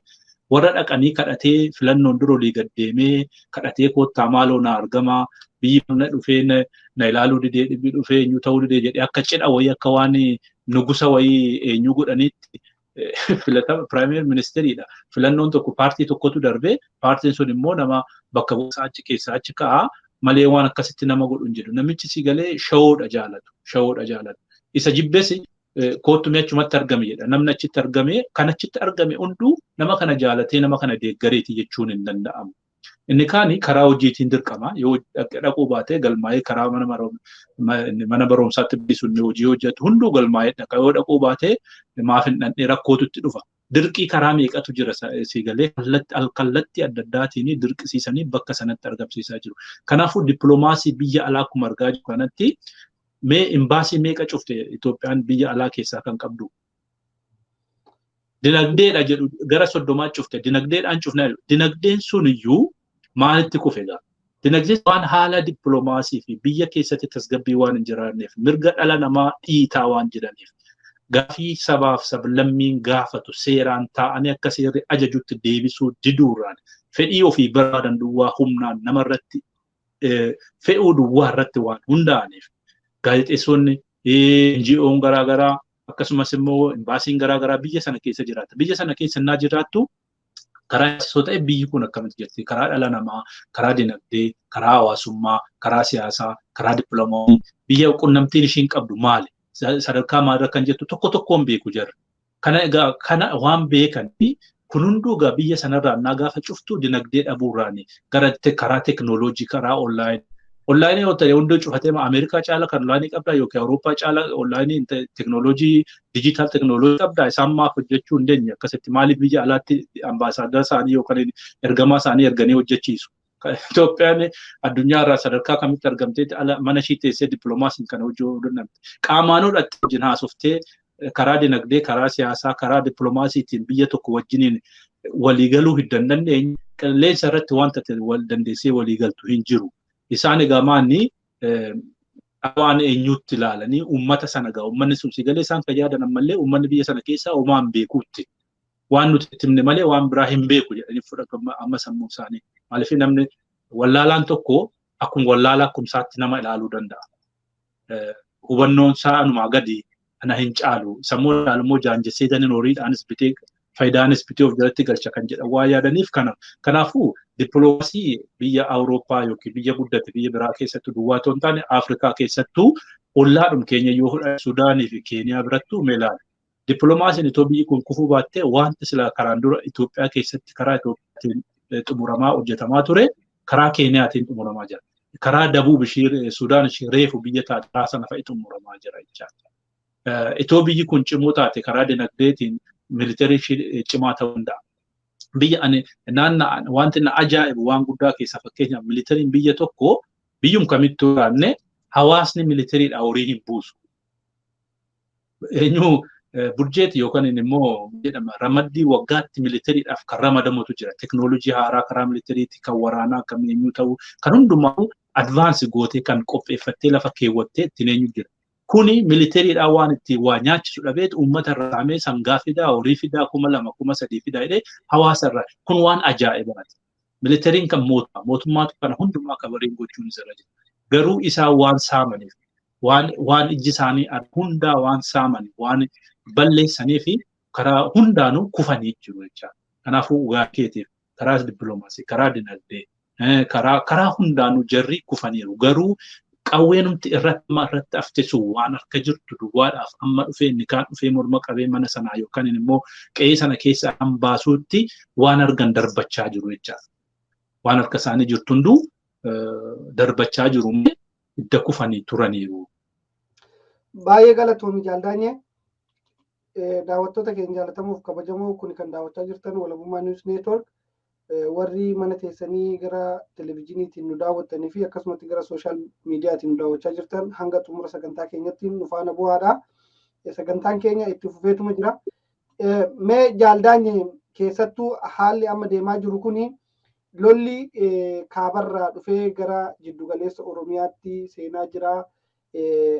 warra dhaqanii kadhatee filannoon dura olii gad deemee kadhatee koottaa maaloo na argama Biyyi na dhufee na ilaaluu didee, dhibbi dhufee eenyu ta'uu didee jedhee akka cidha wayii, akka waan nugusa wayii eenyu godhanitti filatama piraayim ministeriidha. Filannoon tokko paartii tokkotu darbee, paartiin sun immoo nama bakka bu'uusaa achi keessaa achi ka'a malee waan akkasitti nama godhu hin jedhu. Namichi si galee shawoodha jaalatu. Shawwoodha jaalatu. Isa jibbees koottu mee achumatti argame jedha. Namni achitti argame, kan achitti argame hunduu nama kana jaalatee nama kana deeggareeti jechuun hin danda'amu. Inni kaani karaa hojiitiin dirqama. Yoo dhaquu baate galmaa'ee karaa mana barumsaatti bilisuun hojii hojjetu hunduu galmaa'ee dhaqa. Yoo dhaquu baate maaf hin dhaqne rakkootu itti dhufa. Dirqii karaa meeqatu jira si galee, kallattii adda addaatiin dirqisiisanii bakka sanatti argamsiisaa jiru. Kanaafuu dippiloomaasii biyya alaa akkuma argaa jiru kanatti, mee imbaasii meeqa cufte Itoophiyaan biyya alaa keessaa kan qabdu? Dinagdeedha jedhu, gara 30 cufte, dinagdeedhaan cufne. Dinagdeen sun iyyuu maalitti kufe gaa? Dinagdeen waan haala dippiloomaasii fi biyya keessatti tasgabbii waan hin jiraanneef, mirga dhala namaa dhiitaa waan jiraniif, gaafii sabaaf sablammiin gaafatu seeraan taa'anii akka seerri ajajutti deebisuu diduurraan, fedhii ofii barbaadan duwwaa humnaan namarratti fe'uu duwwaa irratti waan hundaa'aniif, gaazexeessonni, NGO'n garaagaraa, akkasumas immoo imbaasiin garaagaraa biyya sana keessa jiraata. Biyya sana keessa innaa jiraattu karaa siyaasaa ta'e biyyi kun akkamitti jirti? Karaa dhala namaa, karaa dinagdee, karaa hawaasummaa, karaa siyaasaa, karaa dippiloomaasii biyya qunnamtiin ishiin qabdu maali? Sadarkaa maalirra kan jettu tokko tokkoon beeku jarri. Kana egaa kana waan beekan kun hunduu egaa biyya sanarraa innaa gaafa cuftu dinagdee dhabuurraani gara karaa teknooloojii, karaa online. Online yoo ta'e hunduu cufatee, Ameerikaa caala kan online qabdaa yookiin Awurooppaa caala online teknooloojii, digital teknooloojii qabdaa? Isaan maaf hojjechuu hin dandeenye akkasitti? Maaliif biyya alaatti ambaasaadara isaanii yookaan ergamaa isaanii erganii hojjechiisu? Itoophiyaan addunyaa irraa sadarkaa kamitti argamtee mana ishii teessee dippiloomaasiin kana hojjechuu danda'amte? Qaamaanuu dhattee wajjin haasoftee karaa dinagdee, karaa siyaasaa, karaa dippiloomaasiitiin biyya tokko wajjiniin waliigaluu hin dandeenye. Qilleensa irratti wanta wal dandeessee waliigaltu hin jiru. Isaan egaa maanni waan eenyutti ilaalanii uummata sana gaa, uummanni sun si galee isaan fayyaadan ammallee uummanni biyya sana keessaa homaa hin beekuutti. Waan nuti itti himne malee waan biraa hin beeku jedhanii fudhatu amma sammuu isaanii. Maaliif namni wallaalaan tokko akkuma wallaalaa akkumsaatti nama ilaaluu danda'a. Hubannoon isaa anumaa gadi ana hin caalu. Sammuu ilaalu immoo jaanjessee taniin horiidhaanis bitee, faayidaanis bitee of jalatti galcha kan jedhan waan yaadaniif kana. Kanaafuu dippiloomaasii biyya Awurooppaa yookiin biyya guddate biyya biraa keessattuu duwwaa otoo hin taane, Afrikaa keessattuu ollaadhum keenya yoo fudhanne Sudaanii fi Keeniyaa birattuu mee ilaali. Dippiloomaasiin itoo biyyi kun kufuu baattee wanti sila karaan dura Itoophiyaa keessatti karaa Itoophiyaatiin xumuramaa hojjetamaa ture karaa Keeniyaatiin xumuramaa jira. Karaa Dabuub ishii Sudaan ishii reefu biyya taate karaa sana fa'i xumuramaa jira jechaadha. Itoo biyyi kun cimoo taate karaa dinagdeetiin militarii ishii cimaa ta'uu danda'a. Biyya ani naanna wanti na ajaa'ibu waan guddaa keessaa, fakkeenyaaf militariin biyya tokko biyyum kamittuu yaadne, hawaasni militariidha horii hin buusu. Eenyu burjeeti yookaan immoo jedhama ramaddii waggaatti militariidhaaf kan ramadamutu jira. Teknoolojii haaraa karaa militariitti kan waraanaa kan eenyu ta'u kan hundumaa advance gootee kan qopheeffattee lafa keewwattee ittiin eenyu jira. Kuni militariidhaan waan ittiin waa nyaachisu dhabeet uummata irraa saamee sangaa fidaa, horii fidaa, 2000, 3000 fidaa jedhee hawaasa irraa, kun waan ajaa'ibaati. Militariin kan mootummaa, mootummaatu kana hundumaa kabariin gochuun isarra jira. Garuu isaan waan saamaniif, waan ijji isaanii hundaa waan saamaniif, waan balleessanii fi karaa hundaanuu kufanii jiru jechaadha. Kanaafuu keetiif karaa dippiloomaasii, karaa dinagdee, karaa hundaanuu jarri kufaniiru. Garuu qawweenumti irratti amma irratti hafte sun waan harka jirtu duwwaadhaaf amma dhufee inni kaan dhufee morma qabee mana sanaa yookaan immoo qe'ee sana keessa baasuutti waan argan darbachaa jiru jechaadha. Waan harka isaanii jirtu hunduu darbachaa jiru, idda kufanii turaniiru. Baay'ee galatoomi, Jaaldaanyee. Daawwattoota keenya jaallatamuuf kabajamoo, kun kan daawwachaa jirtan Walabummaa News Network. Warri mana teessanii gara televizyiiniitiin nu daawwattanii fi akkasumatti gara social miidiyaatiin nu daawwachaa jirtan, hanga xumura sagantaa keenyatti nu faana bu'aadha. Sagantaan keenya itti fufeetuma jira. Mee Jaaldaanye, keessattuu haalli amma deemaa jiru kuni, lolli kaabarraa dhufee gara jiddugaleessa Oromiyaatti seenaa jira.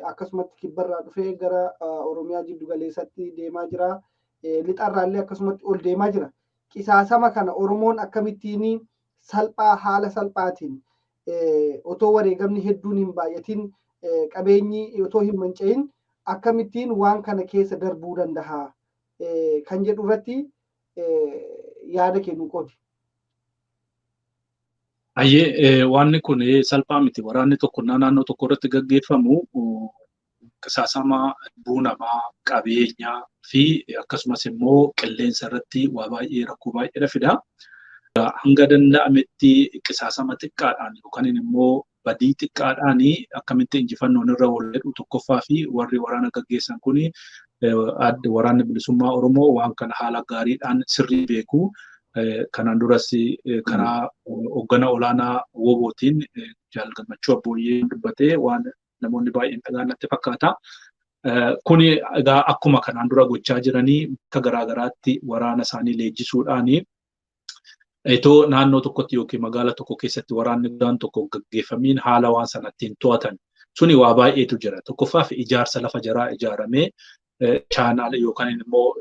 Akkasumatti kibbarraa dhufee gara Oromiyaa jiddugaleessatti deemaa jira. Lixarraallee akkasumatti ol deemaa jira. Qisaasama kana Oromoon akkamittiin salphaa, haala salphaatiin Otoo wareegamni hedduun hin baay'atin, qabeenyi otoo hin manca'in, akkamittiin waan kana keessa darbuu danda'a kan jedhu irratti yaada kennu qoodi. Ayyee, wanni kun salphaa miti. Waraanni tokko naannoo tokko irratti gaggeeffamu qisaasama lubbuu namaa, qabeenyaa fi akkasumas immoo qilleensa irratti waa baay'ee rakkoo baay'eedha fida. Hanga danda'ametti qisaasama xiqqaadhaan yookaan immoo badii xiqqaadhaan akkamitti injifannoon irra oolu jedhu tokkoffaa fi warri waraana gaggeessan kun waraanni bilisummaa Oromoo waan kana haala gaariidhaan sirrii beeku. Kanaan duras karaa hoggana olaanaa WBOtiin Jaal Gammachuu Abbooyyee dubbatee waan namoonni baay'een dhagaan natti fakkaata. Kuni egaa akkuma kanaan dura gochaa jiranii bakka garaagaraatti waraana isaanii leenjisuudhaani itoo naannoo tokkotti yookiin magaala tokko keessatti waraanni guddaan tokko gaggeeffamiin haala waan sanattiin to'atan suni waa baay'eetu jira. Tokkoffaa fi ijaarsa lafa jaraa ijaaramee chaanaala yookaan immoo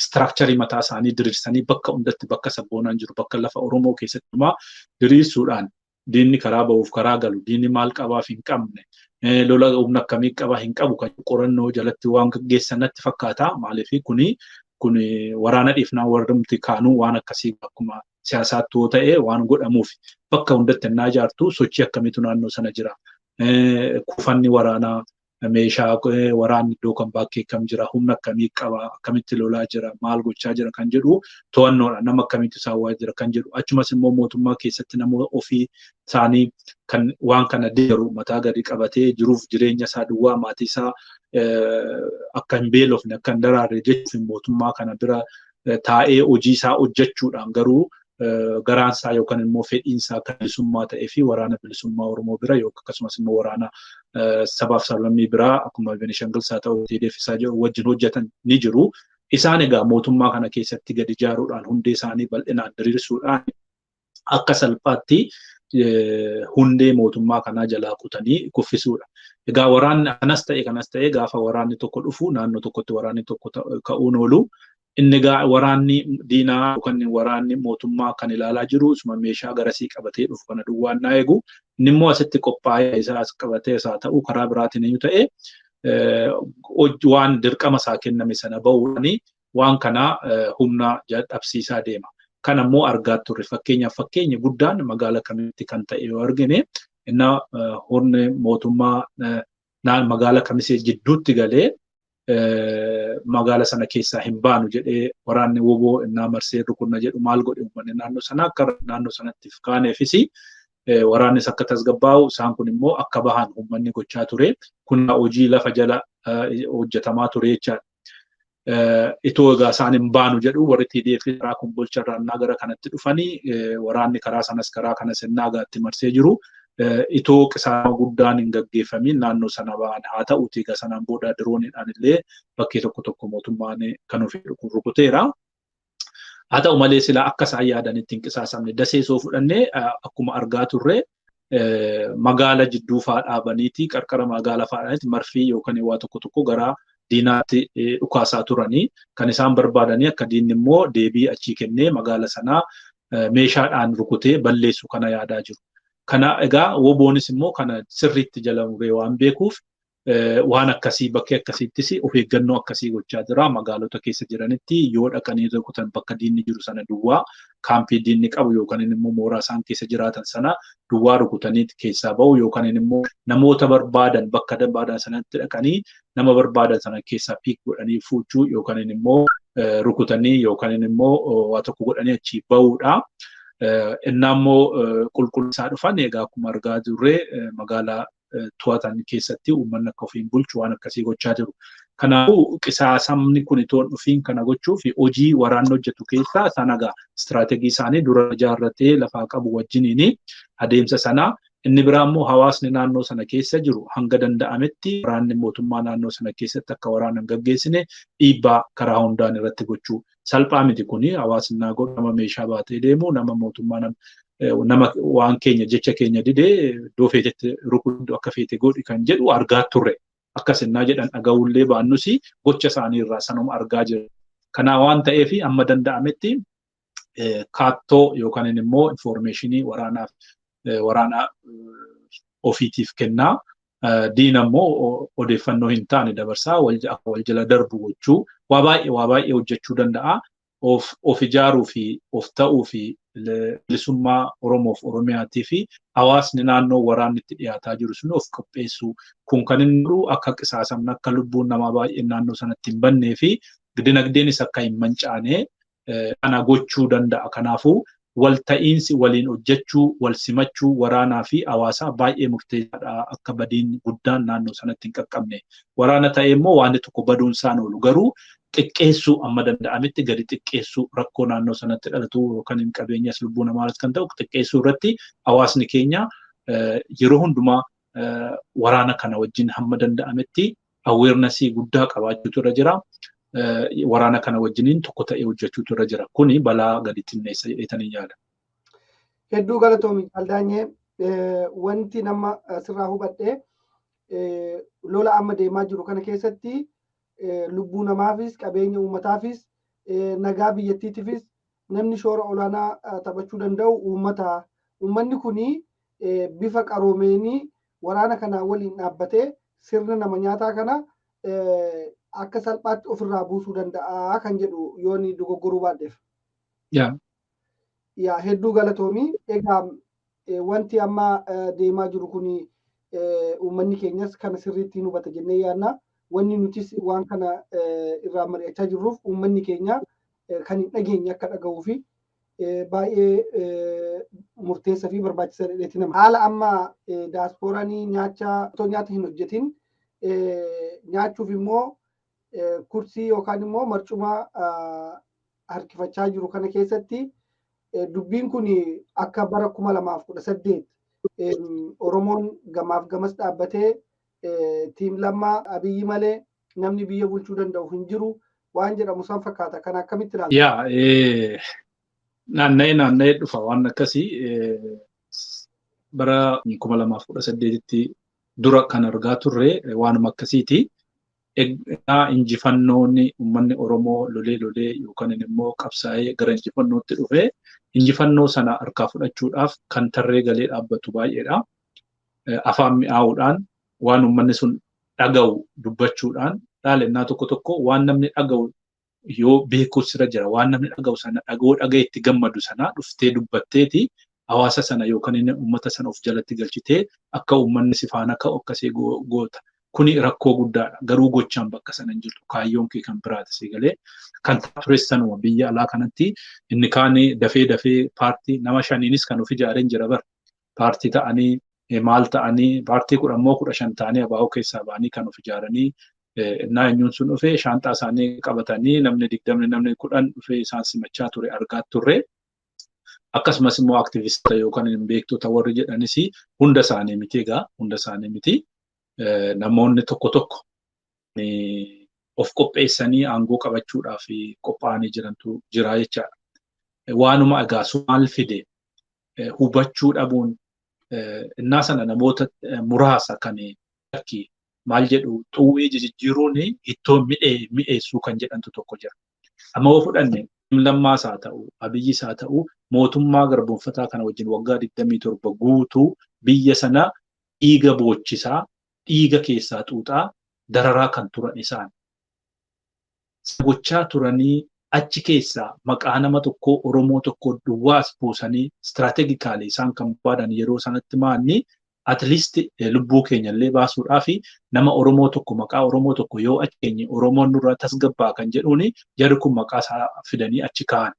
structure mataa isaanii diriirsanii bakka hundatti, bakka sabboonaan jiru, bakka lafa Oromoo keessatti diriirsuudhaan diinni karaa ba'uuf karaa galu, diinni maal qabaaf hin qabne, lola humna akkamii qabaa hin qabu kan qorannoo jalatti waan gaggeessan natti fakkaata. Maaliif kun waraana dhiifnaa warrumti kaanuu waan akkasii akkuma siyaasaatti yoo ta'e waan godhamuuf bakka hundatti innaa ijaartu sochii akkamiitu naannoo sana jira. Kuufanni waraanaa, meeshaa waraanni iddoo kan bakkee kam jira, humna akkamii qaba, akkamitti lolaa jira, maal gochaa jira kan jedhu to'annoodha, nama akkamitti saawwaa jira kan jedhu, achumas immoo mootummaa keessatti namoota ofii isaanii kan waan kana deeggaru mataa gadi qabatee jiruuf jireenya isaa duwwaa maatii isaa akka hin beelofne, akka hin daraarre jechuuf mootummaa kana bira taa'ee hojii isaa hojjechuudhaan garuu garaan isaa yookaan immoo fedhiin isaa kan bilisummaa ta'ee fi waraana bilisummaa Oromoo bira yookaan akkasumas immoo waraana sabaaf sablammii biraa akkuma Benishanguls haa ta'u TDF isaa jiru wajjin hojjetan ni jiru. Isaan egaa mootummaa kana keessatti gadi ijaaruudhaan hundee isaanii bal'inaan diriirsuudhaan akka salphaatti hundee mootummaa kanaa jalaa kutanii kuffisuudha. Egaa waraanni kanas ta'e gaafa waraanni tokko dhufu naannoo tokkotti waraanni tokko ka'uun oolu. Inni egaa waraanni diinaa yookaan waraanni mootummaa kan ilaalaa jiru isuma meeshaa garasii qabatee dhufu kana duwwaan naa eegu. Inni immoo asitti qophaa'ee isaa as qabatee isaa ta'u karaa biraatiin eenyu ta'e waan dirqama isaa kenname sana bahuudhaan waan kana humna dhabsiisaa deema. Kan ammoo argaa turre fakkeenyaaf fakkeenya guddaan magaala kamitti kan ta'e yoo argine inni humni mootummaa magaala kamisee jidduutti galee magaala sana keessaa hin baanu jedhee waraanni WBO innaa marsee rukunna jedhu maal godhe uummanni naannoo sanaa akka naannoo sanatti kaaneefis waraannis akka tasgabbaa'u isaan kun immoo akka bahan uummanni gochaa ture. Kun hojii lafa jala hojjetamaa ture jechaadha. Itoo egaa isaan hin baanu jedhu warri TDF karaa Kombolcha irraa innaa gara kanatti dhufanii waraanni karaa sanas karaa kanas innaa gaatti marsee jiru. Itoo qisaasama guddaan hin gaggeeffamiin naannoo sana ba'an haa ta'uuti egaa sanaan booda dirooniidhaan illee bakkee tokko tokko mootummaan kan ofii rukuteera. Haa ta'u malee silaa akka isaan yaadanitti hin qisaasamne dasee soo fudhannee akkuma argaa turre magaala jidduu fa'aa dhaabaniiti qarqara magaala fa'aa dhaabaniiti marfii yookaan waa tokko tokko gara diinaatti dhukaasaa turanii kan isaan barbaadanii akka diinni immoo deebii achii kennee magaala sanaa meeshaadhaan rukutee balleessu kana yaadaa jiru. Kana egaa WBOnis immoo kana sirriitti jala muree waan beekuuf waan akkasii bakkee akkasiittis of eeggannoo akkasii gochaa jira. Magaalota keessa jiranitti yoo dhaqanii rukutan bakka diinni jiru sana duwwaa kaampii diinni qabu yookaan immoo mooraa isaan keessa jiraatan sana duwwaa rukutanii keessaa bahu yookaan immoo namoota barbaadan bakka barbaadan sanatti dhaqanii nama barbaadan sana keessaa piik godhanii fuuchuu yookaan immoo rukutanii yookaan immoo waa tokko godhanii achii bahuudha. Innaa immoo qulqullinsaa dhufan egaa akkuma argaa jirre magaalaa to'atan keessatti uummanni akka ofiin bulchu waan akkasii gochaa jiru. Kanaafuu qisaasamni kun itoo hin dhufiin kana gochuuf hojii waraanni hojjetu keessaa isaan egaa istiraategii isaanii dura ijaarratee lafaa qabu wajjiniin adeemsa sana inni biraa immoo hawaasni naannoo sana keessa jiru hanga danda'ametti waraanni mootummaa naannoo sana keessatti akka waraana hin gaggeessine dhiibbaa karaa hundaan irratti gochuu. Salphaa miti kuni hawaasni naa godhu nama meeshaa baatee deemu nama mootummaa nama waan keenya jecha keenya didee iddoo feetetti rukutu akka feete godhi kan jedhu argaa turre. Akkas innaa jedhan dhaga'ullee baannus gocha isaanii irraa sanuma argaa jirra. Kana waan ta'eef amma danda'ametti kaattoo yookaan immoo infoormeeshinii waraanaaf Waraana ofiitiif kennaa. Diina immoo odeeffannoo hin taane dabarsaa wal jala darbu gochuu waa baay'ee hojjechuu danda'a. Of ijaaruu fi of ta'uu fi bilisummaa Oromoof Oromiyaatii fi hawaasni naannoo waraanni itti dhiyaataa jiru sun of qopheessuu kun kan inni godhu akka qisaasamni akka lubbuun namaa baay'een naannoo sanatti hin bannee fi dinagdeenis akka hin mancaane kana gochuu danda'a. Kanaafuu walta'iinsi waliin hojjechuu, wal simachuu waraanaa fi hawaasaa baay'ee murteessaadha akka badiin guddaan naannoo sanatti hin qaqqabne. Waraana ta'ee immoo waan tokko baduun isaan oolu garuu xiqqeessuu amma danda'ametti gadi xiqqeessuu rakkoo naannoo sanatti dhalatu yookaan hin qabeenyas lubbuu namaas kan ta'u xiqqeessuu irratti hawaasni keenya yeroo hundumaa waraana kana wajjin hamma danda'ametti awarenessii guddaa qabaachuutu irra jira. Waraana kana wajjiniin tokko ta'ee hojjechuutu irra jira. Kuni balaa gadi xinneessa jedheetanii yaada. Hedduu galatoomi Aldaanyee, wanti nama sirraa hubadhe lola amma deemaa jiru kana keessatti lubbuu namaafis qabeenya uummataafis nagaa biyyattiitiifis namni shoora olaanaa taphachuu danda'u uummata. Uummanni kuni bifa qaroomeenii waraana kanaa waliin dhaabbatee sirna nama nyaataa kana akka salphaatti ofirraa buusuu danda'a kan jedhu yooni dogoggoruu baadheef. Yaa hedduu galatoomii. Egaa wanti amma deemaa jiru kuni uummanni keenyas kana sirriitti hubata jennee yaadna. Wanni nutis waan kana irraa mari'achaa jirruuf uummanni keenya kan hin dhageenye akka dhaga'uu fi baay'ee murteessaa fi barbaachisaa dheetti nama. Haala amma daaspooraan nyaachaa otoo nyaata hin hojjetin nyaachuuf immoo kursii yookaan immoo marcuma harkifachaa jiru kana keessatti dubbiin kun akka bara 2018 Oromoon gamaaf gamas dhaabbatee tiim Lammaa Abiyyi malee namni biyya bulchuu danda'u hin jiru waan jedhamu san fakkaata. Kana akkamitti ilaalta? Yaa naanna'ee dhufa waan akkasii bara 2018tti dura kan argaa turre waanuma akkasiiti. Egaa injifannoon uummanni Oromoo lolee lolee yookaan immoo qabsaa'ee gara injifannootti dhufe injifannoo sana harkaa fudhachuudhaaf kan tarree galee dhaabbatu baay'eedha. Afaan mi'aawuudhaan waan uummanni sun dhaga'u dubbachuudhaan dhaalennaa tokko tokko waan namni dhaga'u yoo beekuus irra jira waan namni dhaga'u sana dhaga'uu dhaga'e itti gammadu sana dhuftee dubbatteeti hawaasa sana yookaan inni uummata sana of jalatti galchitee akka uummanni si faana ka'u akkasii goota. Kuni rakkoo guddaadha. Garuu gochaan bakka sana hin jirtu. Kaayyoon kee kan biraati si galee. Kan tures sanuma biyya alaa kanatti inni kaan dafee dafee paartii nama shaniinis kan of ijaareen jira bara. Paartii ta'anii maal ta'anii paartii 10 immoo 15 ta'anii abaa'oo keessaa ba'anii kan of ijaaranii innaa eenyuun sun dhufee shaanxaa isaanii qabatanii namni 20 namni 10 dhufee isaan simachaa ture argaa turre. Akkasumas immoo aktivistoota yookaan beektota warri jedhanis hunda isaanii miti egaa hunda isaanii miti. Namoonni tokko tokko of qopheessanii aangoo qabachuudhaaf qophaa'anii jirantu jira jechaadha. Waanuma egaa maal fide hubachuu dhabuun innaa sana namoota muraasa kan lakki maal jedhu xuwwee jijjiiruun ittoo mi'eessuu kan jedhantu tokko jira. Amma yoo fudhanne Lammaas haa ta'u Abiyyis haa ta'u mootummaa garboomfataa kana wajjin waggaa 27 guutuu biyya sana dhiiga boochisaa dhiiga keessaa xuuxaa dararaa kan turan isaan. Gochaa turanii achi keessaa maqaa nama tokkoo Oromoo tokkoo duwwaas buusanii strategically isaan kan barbaadan yeroo sanatti maanni at least lubbuu keenya illee baasuudhaa fi nama Oromoo tokko maqaa Oromoo tokko yoo achi keenye Oromoon nurraa tasgabbaa kan jedhuuni jarri kun maqaa isaa fidanii achi kaa'an.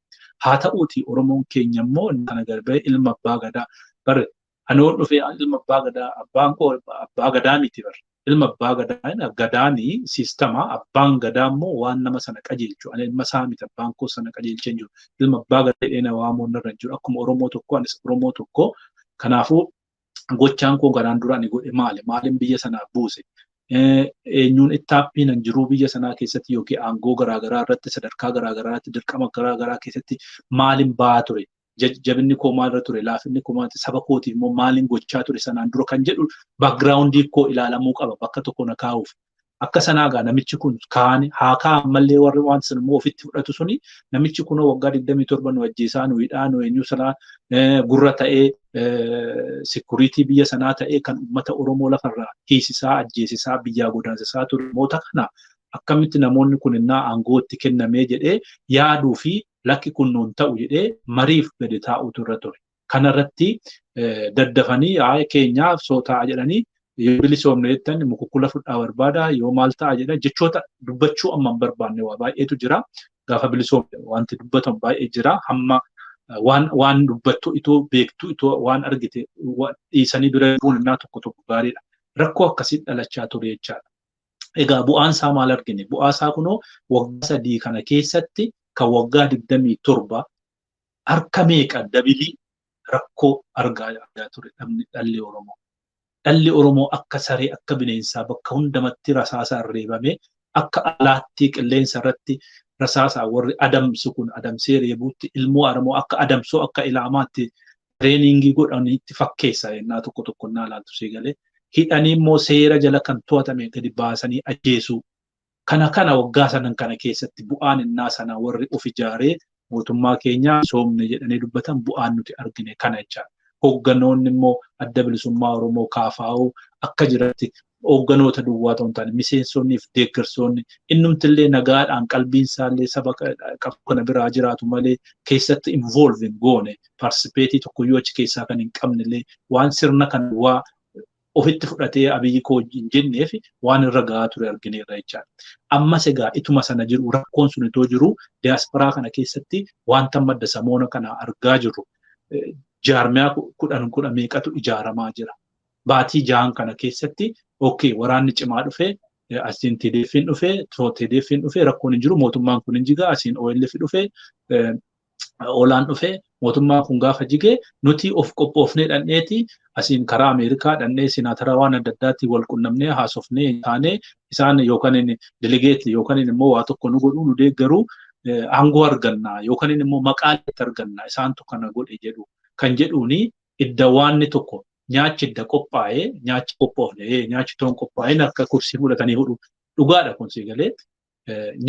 Haa ta'uuti Oromoon keenya immoo kana garbee ilma abbaa gadaa bare anoon dhufee ilma abbaa gadaa abbaan koo abbaa gadaa miti bare. Ilma abbaa gadaa gadaanii siistama abbaan gadaa immoo waan nama sana qajeelchu ani ilma isaa miti abbaan koo sana qajeelchee hin jiru. Ilma abbaa gadaa jedhee na waamuun irra hin jiru. Akkuma Oromoo tokko anis Oromoo tokko kanaafuu gochaan koo garaan dura ani godhe maali? Maaliin biyya sanaaf buuse? Eenyuun ittaappiin an jiruu biyya sanaa keessatti yookiin aangoo garaagaraa irratti sadarkaa garaagaraa irratti dirqama garaagaraa keessatti maaliin ba'aa ture? Jabinni koo maalirra ture? Laafinni koo maal saba kootiif immoo maaliin gochaa ture sanaan dura kan jedhu backgroundii koo ilaalamuu qaba bakka tokko na kaa'uuf. Akka sanaa gaa namichi kun kaani haa kaan mallee warri waan sun immoo ofitti fudhatu suni namichi kunoo waggaa 27 nu ajjeesaa nu hidhaa nu eenyu sanaa gurra ta'ee sikuriitii biyya sanaa ta'ee kan uummata Oromoo lafarraa hiisisaa ajjeesisaa biyyaa godaansisaa ture namoota kana akkamitti namoonni kun innaa aangootti kennamee jedhee yaaduu fi lakki kun nuun ta'u jedhee mariif gadi taa'utu irra ture. Kanarratti daddafanii haa keenyaaf soo ta'a jedhanii yoo bilisoomne jettan mukukkula fudhaa barbaada yoo maal ta'a jedhan jechoota dubbachuu amma hin barbaanne waa baay'eetu jira. Gaafa bilisoomne wanti dubbatamu baay'ee jira. Hamma waan dubbattu itoo beektu itoo waan argite dhiisanii bira bu'uun innaa tokko tokko gaariidha. Rakkoo akkasii dhalachaa ture jechaadha. Egaa bu'aan isaa maal argine? Bu'aa isaa kunoo waggaa 3 kana keessatti kan waggaa 27 harka meeqa dabilii rakkoo argaa ture dhalli Oromoo. Dhalli Oromoo akka saree akka bineensaa bakka hundamatti rasaasaan reebamee akka alaattii qilleensa irratti rasaasaa warri adamsu kun adamsee reebuutti ilmoo Oromoo akka adamsoo akka ilaamaatti tireeningii godhaniitti fakkeessa yennaa tokko tokko naa laaltu seegalee. Hidhanii immoo seera jala kan to'atame gadi baasanii ajjeesuu. Kana waggaa sanan kana keessatti bu'aan innaa sana warri of ijaaree mootummaa keenyaa soomne jedhanii dubbatan bu'aan nuti argine kana jechaadha. Hoogganoonni immoo adda bilisummaa Oromoo KFO akka jiratti hoogganoota duwwaa ta'uu hin taane miseensonnii fi deeggarsoonni innumtillee nagaadhaan qalbiin isaallee saba qabu kana biraa jiraatu malee keessatti involve hin goone paartisipeetii tokkoyyuu achi keessaa kan hin qabnellee waan sirna kan duwwaa ofitti fudhatee Abiyyi koo hin jenneef waan irra gahaa ture argineerra jechaadha. Ammas egaa ituma sana jiru rakkoon sun itoo jiru diyaasporaa kana keessatti wanta madda samoona kana argaa jirru jaarmiyaa 10 meeqatu ijaaramaa jira. Baatii 6 kana keessatti okay waraanni cimaa dhufee asiin TDF'n dhufee TDF'n dhufee rakkoon hin jiru mootummaan kun hin jigaa asiin OLF dhufee OLAN dhufee mootummaan kun gaafa jigee nuti of qophoofnee dhandheeti asiin karaa Ameerikaa dhandhee sinaatara waan adda addaatti wal qunnamnee haasofnee taanee isaan yookaan delegeet yookaan immoo waa tokko nu godhuu nu deeggaruu aangoo arganna yookaan immoo maqaa itti arganna isaantu kana godhe jedhu kan jedhuuni idda waanni tokko nyaachi idda qophaa'ee nyaachi qophoofne nyaachi toon qophaa'een akka kursii fudhatanii fudhu dhugaadha kun siigalee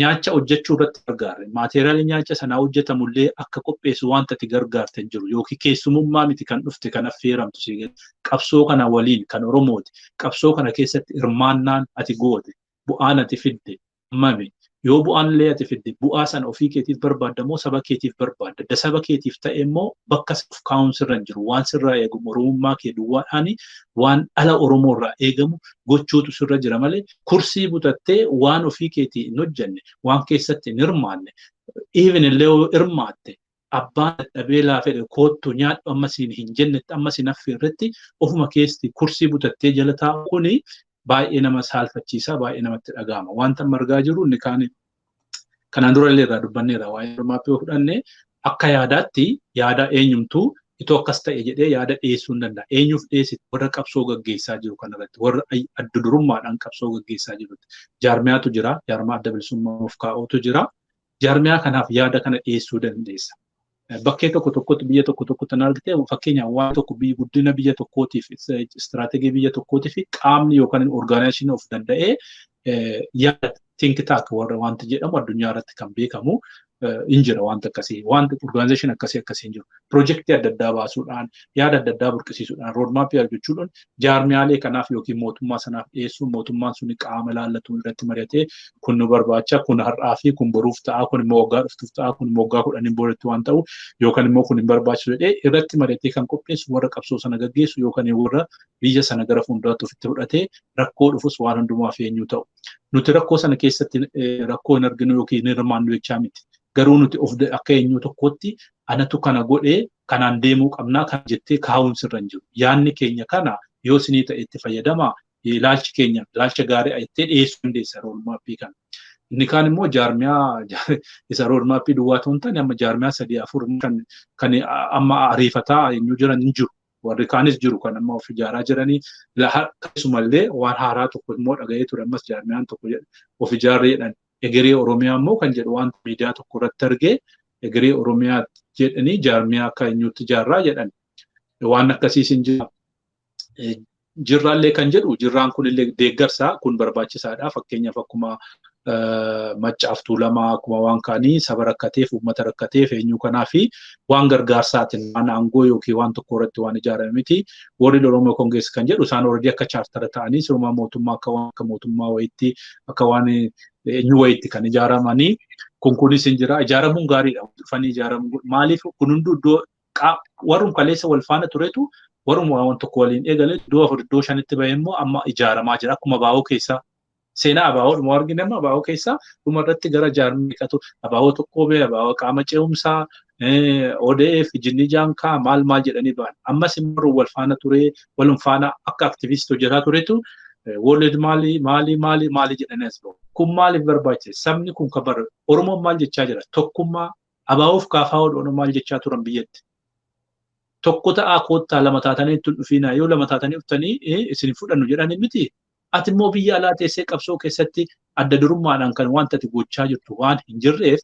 nyaacha hojjechuu irratti gargaarre maateeriyaalii nyaacha sanaa hojjetamullee akka qopheessu wanta ati gargaarte hin jiru yookiin keessumummaa miti kan dhufte kan affeeramtu siigalee qabsoo kana waliin kan Oromooti qabsoo kana keessatti hirmaannaan ati goote bu'aan ati fidde mame yoo bu'aan illee ati fidde bu'aa sana ofii keetiif barbaadda moo saba keetiif barbaadda da saba keetiif ta'e immoo bakka of kaa'uun sirra hin jiru waan sirraa eegamu Oromummaa kee duwwaadhaani waan dhala Oromoo irraa eegamu gochuutu sirra jira malee kursii butattee waan ofii keetii hin hojjenne waan keessatti hin hirmaanne even illee yoo hirmaatte abbaan dadhabee laafee koottu nyaadhu amma siin hin jennetti amma siin affeerretti ofuma keessatti kursii butattee jala taa'u kuni baay'ee nama saalfachiisaa baay'ee namatti dhaga'ama. Wanta amma argaa jirru inni kaan kanaan dura illee irraa dubbanneerra waa'ee roodmaappii yoo fudhanne akka yaadaatti yaada eenyumtuu itoo akkas ta'e jedhee yaada dhiyeessuu hin danda'a. Eenyuuf dhiyeessite warra qabsoo gaggeessaa jiru kanarratti warra adda durummaadhaan qabsoo gaggeessaa jirutti. Jaarmiyaatu jira, jaarmaa adda bilisummaa of kaa'uutu jira. Jaarmiyaa kanaaf yaada kana dhiyeessuu dandeessa. Bakkee tokko tokkotti biyya tokko tokkotti kan argite fakkeenyaaf waan tokko biyya guddina biyya tokkootiif istiraatejii biyya tokkootiif qaamni yookaan orgaanaayizeshinii of danda'ee yaada think tank warra wanti jedhamu addunyaa irratti kan beekamu hin jira wanta akkasii wanti orgaanaayizeshinii akkasii akkasii hin jiru. Piroojeektii adda addaa baasuudhaan yaada adda addaa burqisiisuudhaan roodmaappii argachuudhaan jaarmiyaalee kanaaf yookiin mootummaa sanaaf dhiyeessuun mootummaan suni qaama ilaallatu irratti mari'atee kun nu barbaacha kun har'aa fi kun boruuf ta'a kun immoo waggaa dhuftuuf ta'a kun immoo waggaa 10 boodatti waan ta'u yookaan immoo kun hin barbaachisu jedhee irratti mari'atee kan qopheessu warra qabsoo sana gaggeessu yookaan warra biyya sana gara fuulduraatti ofitti fudhatee rakkoo dhufus waan hundumaaf eenyu ta'u. Nuti rakkoo sana keessatti rakkoo hin arginu yookiin hin hirmaannu jechaa miti. Garuu nuti of akka eenyu tokkotti anatu kana godhee kanaan deemuu qabnaa kan jettee kaa'uun sirra hin jiru. Yaanni keenya kana yoo isinii ta'e itti fayyadamaa ilaalchi keenya ilaalcha gaarii jettee dhiyeessuu dandeessa roodmaappii kana. Inni kaan immoo jaarmiyaa isa roodmaappii duwwaa ta'uu hin taane amma jaarmiyaa 3 4 kan amma ariifataa eenyu jiran hin jiru. Warri kaanis jiru kan amma of ijaaraa jiranii keessumallee waan haaraa tokko immoo dhaga'ee ture ammas jaarmiyaan tokko of ijaarree jedhan. Egeree Oromiyaa immoo kan jedhu wanta miidiyaa tokko irratti argee egeree Oromiyaa jedhanii jaarmiyaa akka eenyutti ijaarraa jedhan. Waan akkasiis hin jira. Jirraallee kan jedhu jirraan kunillee deeggarsa kun barbaachisaadha. Fakkeenyaaf akkuma Maccaaf Tuulamaa akkuma waan kaanii saba rakkateef uummata rakkateef eenyu kanaa fi waan gargaarsaatiin waan aangoo yookiin waan tokko irratti waan ijaarame miti. Warri Oromoo Kongees kan jedhu isaan already akka chaartara ta'anii sirumaa mootummaa akka waan akka mootummaa wayiitti akka waan eenyu wayiitti kan ijaaramanii kun kunis hin jira. Ijaaramuun gaariidha. Dhufanii ijaaramuun maaliif kun hunduu iddoo warrum kaleessa wal faana turetu warrum waan tokko waliin eegale iddoo 4 iddoo 5tti bahee immoo amma ijaaramaa jira. Akkuma abaaboo keessaa seenaa abaaboo dhuma argina amma abaaboo keessaa dhuma irratti gara jaarmii qatu abaaboo tokko bee abaaboo qaama ce'umsaa ODF jinni jaankaa maal maal jedhanii ba'an. Ammas immoo wal faana turee walum faana akka aktiviistii hojjetaa turetu World maali maali maali maali jedhanii as ba'u. Kun maaliif barbaachise? Sabni kun kan bara Oromoon maal jechaa jira? Tokkummaa abaaboof kaafaa oolu maal jechaa turan biyyatti? Tokko ta'aa koottaa lama taatanii ittiin dhufiinaa yoo lama taatanii dhuftanii isin fudhannu jedhanii miti. Ati immoo biyya alaa teessee qabsoo keessatti adda durummaadhaan kan wanta ati gochaa jirtu waan hin jirreef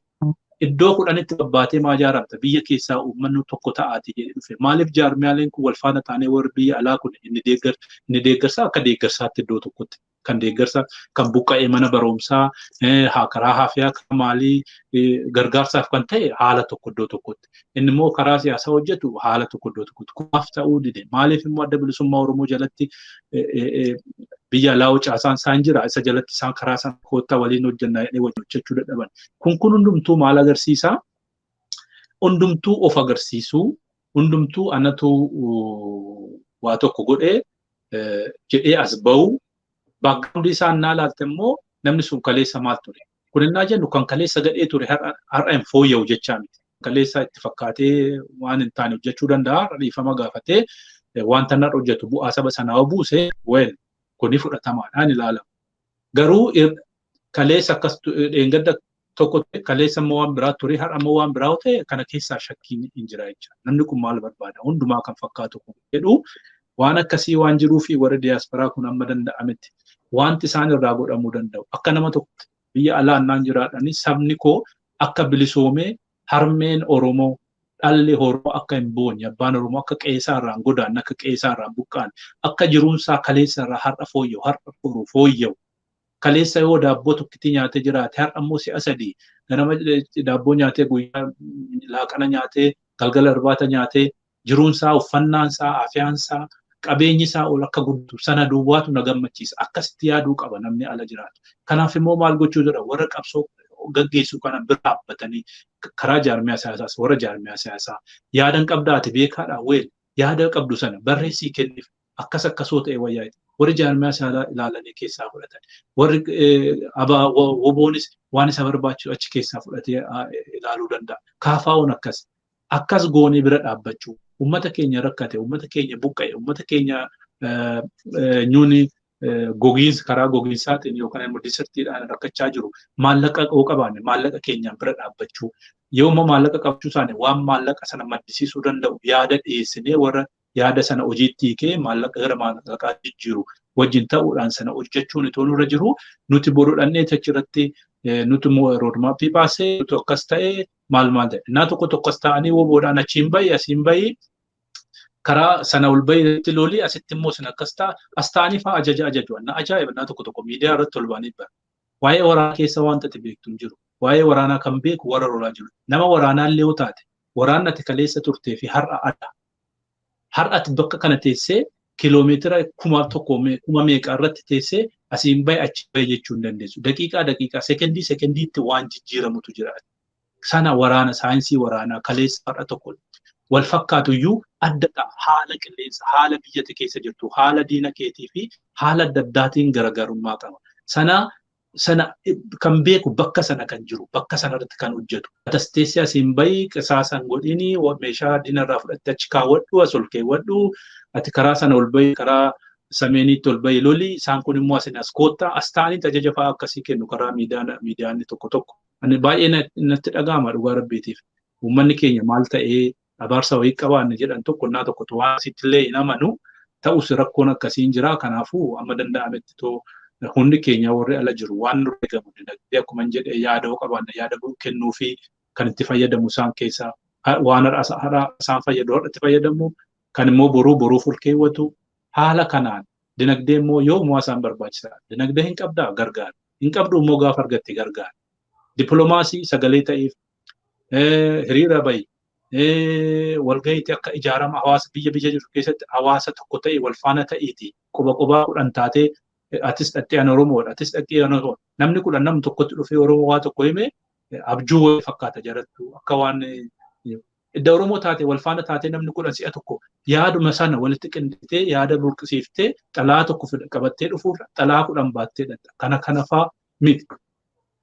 iddoo 10tti babbaatee maa ijaaramta biyya keessaa uummanni tokko ta'aati jedhee dhufe. Maaliif jaarmiyaaleen kun wal faana taanee warri biyya alaa kun inni deeggarsaa akka deeggarsaatti iddoo tokkotti kan deeggarsa kan buqqa'ee mana barumsaa karaa haafiyaa kan maalii gargaarsaaf kan ta'e haala tokko iddoo tokkotti. Inni immoo karaa siyaasaa hojjetu haala tokko iddoo tokkotti. Kumaaf ta'uu dide. Maaliif immoo adda bilisummaa Oromoo jalatti biyya alaa caasaan isaan jira isa jalatti isaan karaa isaan koottaa waliin hojjennaa jedhee wajjin hojjechuu dadhaban. Kun hundumtuu maal agarsiisaa? Hundumtuu of agarsiisuu, hundumtuu anatu waa tokko godhee jedhee as bahu. Background isaan naa laalte immoo namni sun kaleessa maal ture? Kun innaa jennu kan kaleessa gadhee ture har'a hin fooyya'u jechaa miti. Kaleessa itti fakkaatee waan hin taane hojjechuu danda'a. Har'a dhiifama gaafatee wanta narra hojjetu bu'aa saba sanaa buuse well kuni fudhatamaadhaan ilaalama. Garuu kaleessa akkas dheengadda tokko ta'e kaleessa immoo waan biraa ture har'a immoo waan biraa ta'e kana keessaa shakkiin hin jira jecha. Namni kun maal barbaada? Hundumaa kan fakkaatu kun jedhu waan akkasii waan jiruu fi warri diyaasporaa kun amma danda'ametti wanti isaan irraa godhamuu danda'u. Akka nama tokkotti biyya alaa naan jiraadhani sabni koo akka bilisoomee harmeen Oromoo dhalli Oromoo akka hin boonye abbaan Oromoo akka qe'eesaa irraa hin godaanne akka qe'eesaa irraa hin buqqaane akka jiruunsaa kaleessa irraa har'a fooyya'u har'a boru fooyya'u. Kaleessa yoo daabboo tokkitti nyaatee jiraate har'a immoo si'a 3 ganama daabboo nyaatee guyyaa laaqana nyaatee galgala irbaata nyaatee jiruunsaa uffannaansaa afiyaansaa qabeenyi isaa ol akka guddatu sana duwwaatu na gammachiisa. Akkasitti yaaduu qaba namni ala jiraatu. Kanaaf immoo maal gochuu jira warra qabsoo gaggeessu kana bira dhaabbatanii karaa jaarmiyaa siyaasaas warra jaarmiyaa siyaasaa yaadan qabdaati beekaadha weel yaada qabdu sana barreessii kenniif akkas akkasoo ta'e wayyaa warri jaarmiyaa siyaasaa ilaalanii keessaa fudhatan warri woboonis waan isa barbaachisu achi keessaa fudhatee ilaaluu danda'a. Kaafaa'uun akkas akkas goonee bira dhaabbachuu uummata keenya rakkate uummata keenya buqqa'e uummata keenya nyuuni gogiinsa karaa gogiinsaatiin yookaan immoo disirtiidhaan rakkachaa jiru maallaqa yoo qabaanne maallaqa keenyaan bira dhaabbachuu yoo immoo maallaqa qabachuu isaanii waan maallaqa sana maddisiisuu danda'u yaada dhiyeessinee warra yaada sana hojiitti hiikee maallaqa gara maallaqaa jijjiiru wajjin ta'uudhaan sana hojjechuun itoo nurra jiru nuti boru dhannee achirratti nuti immoo roodmaappii baasee nuti akkas ta'ee maal maal ta'e innaa tokko tokkos ta'anii woboodhaan achiin bahi asiin bahi karaa sana ol bahitti lolii asitti immoo sin akkas ta'a as ta'anii fa'aa ajaja ajaju na ajaa'iba innaa tokko tokko miidiyaa irratti ol ba'anii bara. Waa'ee waraanaa keessa wanta ati beektu hin jiru. Waa'ee waraanaa kan beeku warra lolaa jiru. Nama waraanaa illee yoo taate waraanni ati kaleessa turtee fi har'a adda. Har'a ati bakka kana teessee kiiloomeetira 1000 kuma meeqa irratti teessee asiin bahi achi bahi jechuu hin dandeessu. Daqiiqaa daqiiqaa sekendii sekendiitti waan jijjiiramutu jira. Sana waraana saayinsii waraanaa kaleessa har'a tokko wal fakkaatu iyyuu adda ta'a. Haala qilleensa, haala biyya keessa jirtu, haala diina keetii fi haala adda addaatiin garaagarummaa qaba. Sana kan beeku bakka sana kan jiru, bakka sana irratti kan hojjetu. Atas teessee asiin bahi, qisaasan godhini, meeshaa diina irraa fudhattee achi kaawwadhu, as ol keewwadhu, ati karaa sana ol bahi, karaa sameeniitti ol bahi loli, isaan kun immoo asin as koottaa, as ta'anii ajaja fa'aa akkasii kennu karaa miidiyaanni tokko tokko. Ani baay'ee natti dhaga'ama dhugaa rabbiitiif. Uummanni keenya maal ta'ee abaarsa wayii qabaanne jedhan tokko innaa tokkotu waan asitti illee hin amanu ta'us rakkoon akkasiin jira. Kanaafuu amma danda'ametti too hundi keenya warri ala jiru waan nurra eegamu dinagdee akkuma hin jedhe yaada hoo qabaanne yaada kennuu fi kan itti fayyadamu isaan keessaa waan har'a isaan fayyadu har'a itti fayyadamu kan immoo boruu boruuf ol keewwatu haala kanaan Dinagdee immoo yoomumaa isaan barbaachisaa. Dinagdee hin qabdaa gargaara. Hin qabdu immoo gaafa argatte gargaara. Dippiloomaasii sagalee ta'eef hiriira bahi walgahiitti akka ijaarama hawaasa biyya biyya jiru keessatti hawaasa tokko ta'e wal faana ta'eeti quba qubaa 10 taatee atis dhattee an Oromoodha atis dhattee an Oromoodha. Namni 10 namni tokkotti dhufee Oromoo waa tokko hime abjuu wayii fakkaata jarattu akka waan idda Oromoo taate wal faana taatee namni 10 si'a tokko yaaduma sana walitti qindeessitee yaada burqisiiftee xalaa tokko qabattee dhufuurra xalaa 10 baattee dhatta. Kana kana faa miti.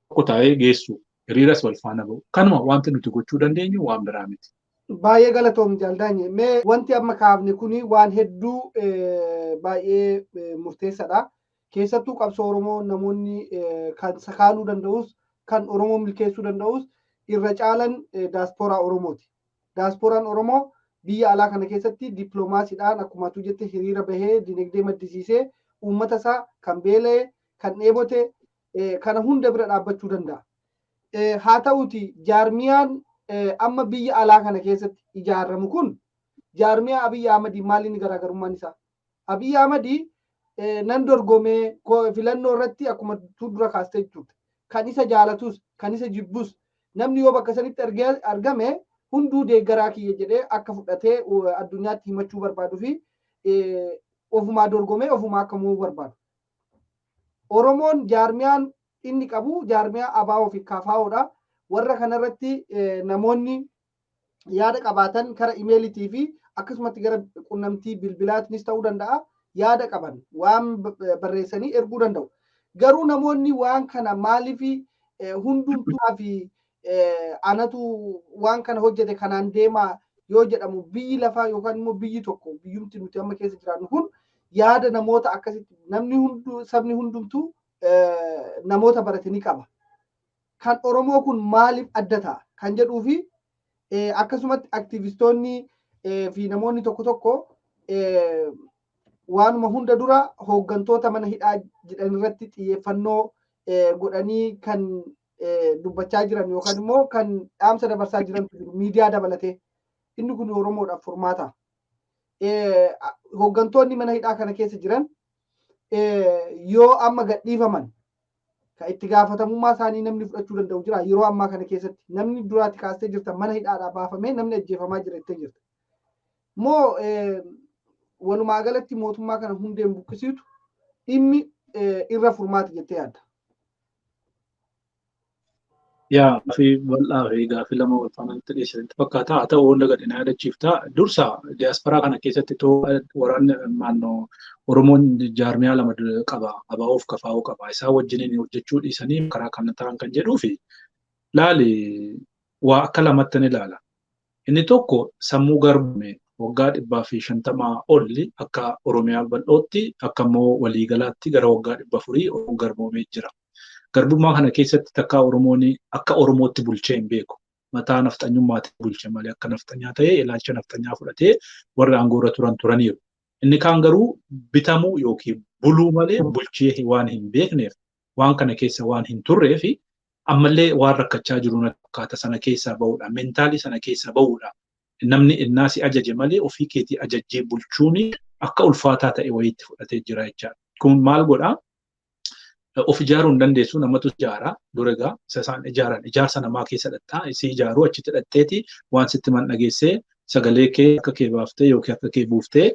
Tokko taa'ee geessu hiriiras wal faana ba'u. Kanuma wanti nuti gochuu dandeenyu waan biraa miti. Baay'ee galatoom Jaaldaanye. Mee wanti amma kaafne kuni waan hedduu baay'ee murteessaadha. Keessattuu qabsoo Oromoo namoonni kan sakaaluu danda'us kan Oromoo milkeessuu danda'us irra caalan daaspooraa Oromooti. Daaspooraan Oromoo biyya alaa kana keessatti dippiloomaasiidhaan akkuma atu jette hiriira bahee dinagdee maddisiisee uummata isaa kan beela'e kan dheebote kana hunda bira dhaabbachuu danda'a. Haa ta'uti jaarmiyaan amma biyya alaa kana keessatti ijaaramu kun jaarmiyaa Abiyyi Ahmadii maal inni garaagarummaan isaa? Abiyyi Ahmadii nan dorgomee filannoo irratti akkuma dura kaastee jirte. Kan isa jaalatus kan isa jibbus namni yoo bakka sanitti argame hunduu deeggaraa kiyya jedhee akka fudhatee addunyaatti himachuu barbaaduu fi ofumaa dorgomee ofumaa akka mo'uu barbaadu. Oromoon jaarmiyaan inni qabu jaarmiyaa ABO fi KFOdha. Warra kanarratti namoonni yaada qabaatan kara imeelitii fi akkasumatti gara qunnamtii bilbilaatiinis ta'uu danda'a. Yaada qaban waan barreessanii erguu danda'u. Garuu namoonni waan kana maaliif hundumtuu fi anatu waan kana hojjete kanaan deemaa yoo jedhamu biyyi lafaa yookaan immoo biyyi tokko biyyumti nuti amma keessa jiraannu kun yaada namoota akkasitti namni hunduu sabni hundumtuu namoota barate ni qaba. Kan Oromoo kun maaliif adda ta'a kan jedhuu fi akkasumatti aktivistoonni fi namoonni tokko tokko waanuma hunda dura hooggantoota mana hidhaa jedhan irratti xiyyeeffannoo godhanii kan dubbachaa jiran yookaan immoo kan dhaamsa dabarsaa jirantu jiru miidiyaa dabalatee. Inni kun Oromoodhaaf furmaata. Hooggantoonni mana hidhaa kana keessa jiran yoo amma gadhiifaman kan itti gaafatamummaa isaanii namni fudhachuu danda'u jira. Yeroo ammaa kana keessatti namni duraatti kaastee jirta mana hidhaadhaa baafamee namni ajjeefamaa jira jettee jirta. Moo walumaa galatti mootummaa kana hundeen buqqisiitu dhimmi irra furmaata jettee yaadda? Yaa fi bal'aa fi gaaffii lama wal faana nutti dhiyeessanitti fakkaata. Haa ta'u hunda gadi na yaadachiifta. Dursa diyaasporaa kana keessatti too waraanni naannoo Oromoon jaarmiyaa lama qaba. ABO fi KFO qaba. Isaan wajjiniin hojjechuu dhiisanii karaa kana ta'an kan jedhuu fi laali waa akka lamatti ni ilaala. Inni tokko sammuu garbame waggaa 150 olli akka Oromiyaa bal'ootti akka immoo waliigalaatti gara waggaa 400 Oromoon garboomee jira. Garbummaa kana keessatti takkaa Oromoon akka Oromootti bulchee hin beeku. Mataa nafxanyummaatti bulche malee akka nafxanyaa ta'ee ilaalcha nafxanyaa fudhatee warra aangoorra turan turaniiru. Inni kaan garuu bitamuu yookiin buluu malee bulchee waan hin beekneef waan kana keessa waan hin turree fi ammallee waan rakkachaa jiru fakkaata sana keessaa ba'uudha. Mentaalii sana keessaa ba'uudha. Namni innaasi ajaje malee ofii keetii ajajjee bulchuun akka ulfaataa ta'e wayiitti fudhatee jira jechaadha. Kun maal godhaa? Of ijaaruu hin dandeessu namatu ijaara dura egaa isa isaan ijaaran ijaarsa namaa keessa dhattaa isii ijaaruu achitti dhatteeti waan sitti man dhageessee sagalee kee akka kee baaftee yookiin akka kee buuftee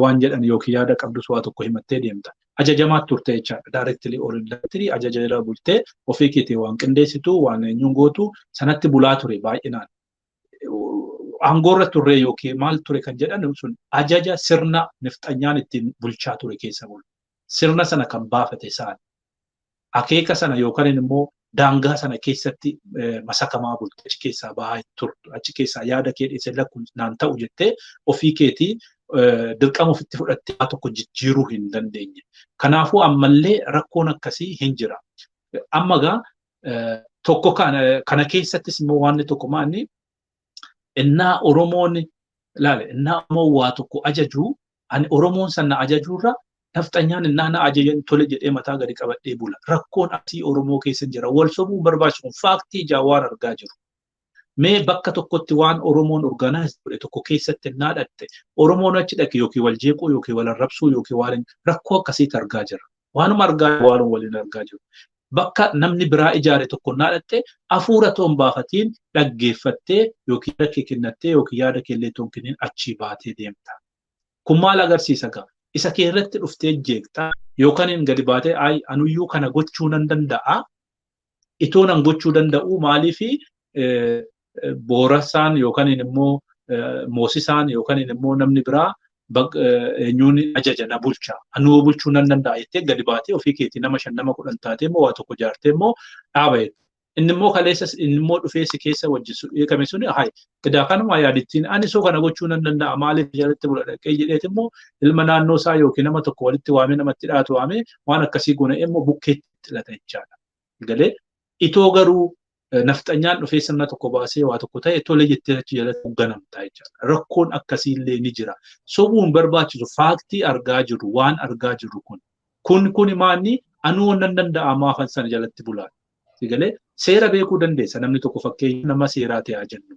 waan jedhan yookiin yaada qabdus waa tokko himattee deemta. Ajajamaa turte jechaadha. Directly or indirectly ajaja jala bultee ofii keetii waan qindeessitu waan eenyuun gootu sanatti bulaa ture baay'inaan. Aangoorra turre yookiin maal ture kan jedhan sun ajaja sirna nifxanyaan ittiin bulchaa ture keessa bulu. Sirna sana kan baafate isaan. Akeeka sana yookaan immoo daangaa sana keessatti masakamaa bulte achi keessaa bahaa turtu achi keessaa yaada kee dhiisee lakkuun naan ta'u jettee ofii keetii dirqama ofitti fudhattee waa tokko jijjiiruu hin dandeenye. Kanaafuu ammallee rakkoon akkasii hin jira. Amma egaa tokko kana keessattis immoo waan tokko maanni innaa Oromoon ilaale innaa Oromoon waa tokko ajaju ani Oromoon sana ajajuurra nafxanyaan innaa na ajajan tole jedhee mataa gadi qabadhee bula. Rakkoon asii Oromoo keessa jira. Wal sobuun barbaachisu kun faaktii ijaa waan argaa jiru. Mee bakka tokkotti waan Oromoon organize godhe tokko keessatti naa dhatte Oromoon achi dhaqe yookiin wal jeequu yookiin wal arrabsuu yookiin waan rakkoo akkasiitu argaa jira. Waanuma argaa waanuma waliin argaa jiru. Bakka namni biraa ijaare tokko naa dhatte hafuura toon baafatiin dhaggeeffattee yookiin yaada kee kennattee yookiin yaada kee illee toon kenniin achii baatee deemta. Kun maal agarsiisa gaa? Isa kee irratti dhuftee jeeqxa yookaan hin gadi baatee ayi anuyyuu kana gochuu nan danda'a. Itoo nan gochuu danda'u maaliifi boorasaan yookaan immoo moosisaan yookaan immoo namni biraa eenyuun ajaja na bulcha. Anuu bulchuu nan danda'a jettee gadi baatee ofii keetii nama 5 nama 10 taatee immoo waa tokko ijaartee immoo dhaaba jettee. Inni immoo kaleessa inni immoo dhufee si keessa wajjin eegame suni hayi edaa kanuma yaadittiin ani soo kana gochuu nan danda'a maaliif jalatti bula dhaqee jedheet immoo ilma naannoo isaa yookiin nama tokko walitti waamee namatti dhaatu waamee waan akkasii goone immoo bukkeetti xilata jechaadha. Galee itoo garuu nafxanyaan dhufee sirna tokko baasee waa tokko ta'e tole jettee achi jalatti hoogganamta jechaadha. Rakkoon akkasiillee ni jira. Sobuun barbaachisu faaktii argaa jiru waan argaa jiru kun. Kun maanni anuu nan danda'a maafan sana jalatti bulaa. Galee seera beekuu dandeessa namni tokko fakkeenya nama seeraa ta'aa jennu.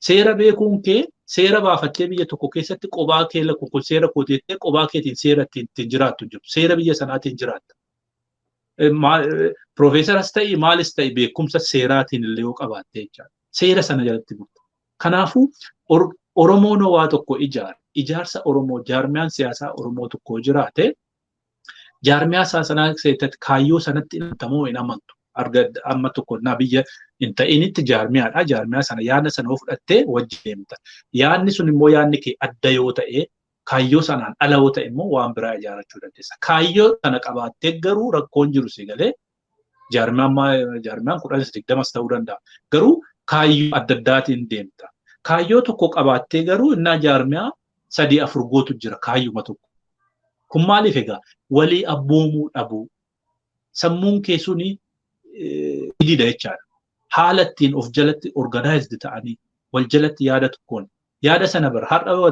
Seera beekuun kee seera baafattee biyya tokko keessatti qobaa kee kun seera kooteettee qobaa keetiin seera ittiin jiraattu jiru. Seera biyya sanaatiin jiraatta. Piroofeesaras ta'e maalis ta'e beekumsa seeraatiin illee yoo qabaatte jechaadha. Seera sana jalatti bulta. Kanaafuu Oromoon waa tokko ijaara. Ijaarsa Oromoo jaarmiyaan siyaasaa Oromoo tokko jiraate jaarmiyaa sanaa keessatti kaayyoo sanatti amantamoo hin amantu. Arga amma tokko na biyya hin ta'initti jaarmiyaadha. Jaarmiyaa sana yaadna sana yoo fudhattee wajjin deemta. Yaadni sun immoo yaadni kee adda yoo ta'e kaayyoo sanaan ala yoo ta'e immoo waan biraa ijaarrachuu dandeessa. Kaayyoo sana qabaattee garuu rakkoon jiru si galee jaarmiyaan 10 20 ta'uu danda'a. Garuu kaayyoo adda addaatiin deemta. Kaayyoo tokko qabaattee garuu innaa jaarmiyaa 3 4 gootu jira kaayyuma tokko. Kun maaliif egaa walii abboomuu dhabuu sammuun kee suni dida jechaadha. Haala ittiin of jalatti organized ta'anii wal jalatti yaada tokkoon yaada sana bira har'a yoo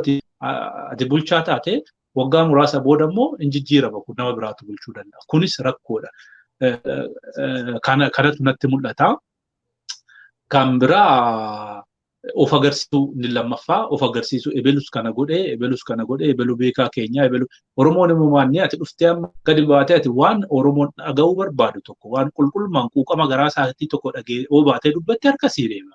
ati bulchaa taate waggaa muraasa booda immoo hin jijjiirama kun nama biraatu bulchuu danda'a. Kunis rakkoodha. Kanatu natti mul'ata. Kan biraa of agarsiisuu inni lammaffaa of agarsiisuu ebelus kana godhee ebelus kana godhee ebelu beekaa keenya ebelu Oromoon immoo maanni ati dhuftee amma gadi baatee ati waan Oromoon dhaga'uu barbaadu tokko waan qulqullummaan quuqama garaa isaatii tokko dhagee oo baatee dubbatte harka sii deema.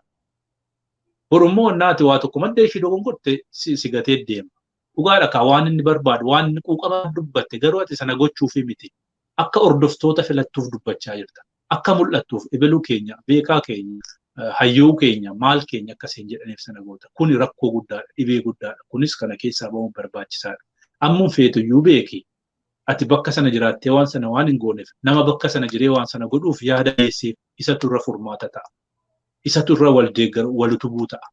Borummoo ati waa tokko madda ishii dogongorte si gatee deema. Dhugaadha kaa waan inni barbaadu waan inni quuqama dubbatte garuu ati sana gochuufi miti. Akka hordoftoota filattuuf dubbachaa jirta. Akka mul'attuuf ebeluu keenya beekaa keenya hayyuu keenya maal keenya akkasiin jedhaniif sana goota. Kuni rakkoo guddaadha, dhibee guddaadha. Kunis kana keessaa ba'uun barbaachisaadha. Ammuun feetuyyuu beeki. Ati bakka sana jiraattee waan sana waan hin gooneef nama bakka sana jiree waan sana godhuuf yaada dhiyeesseef isatu irra furmaata ta'a. Isatu irra wal deeggaru wal utubuu ta'a.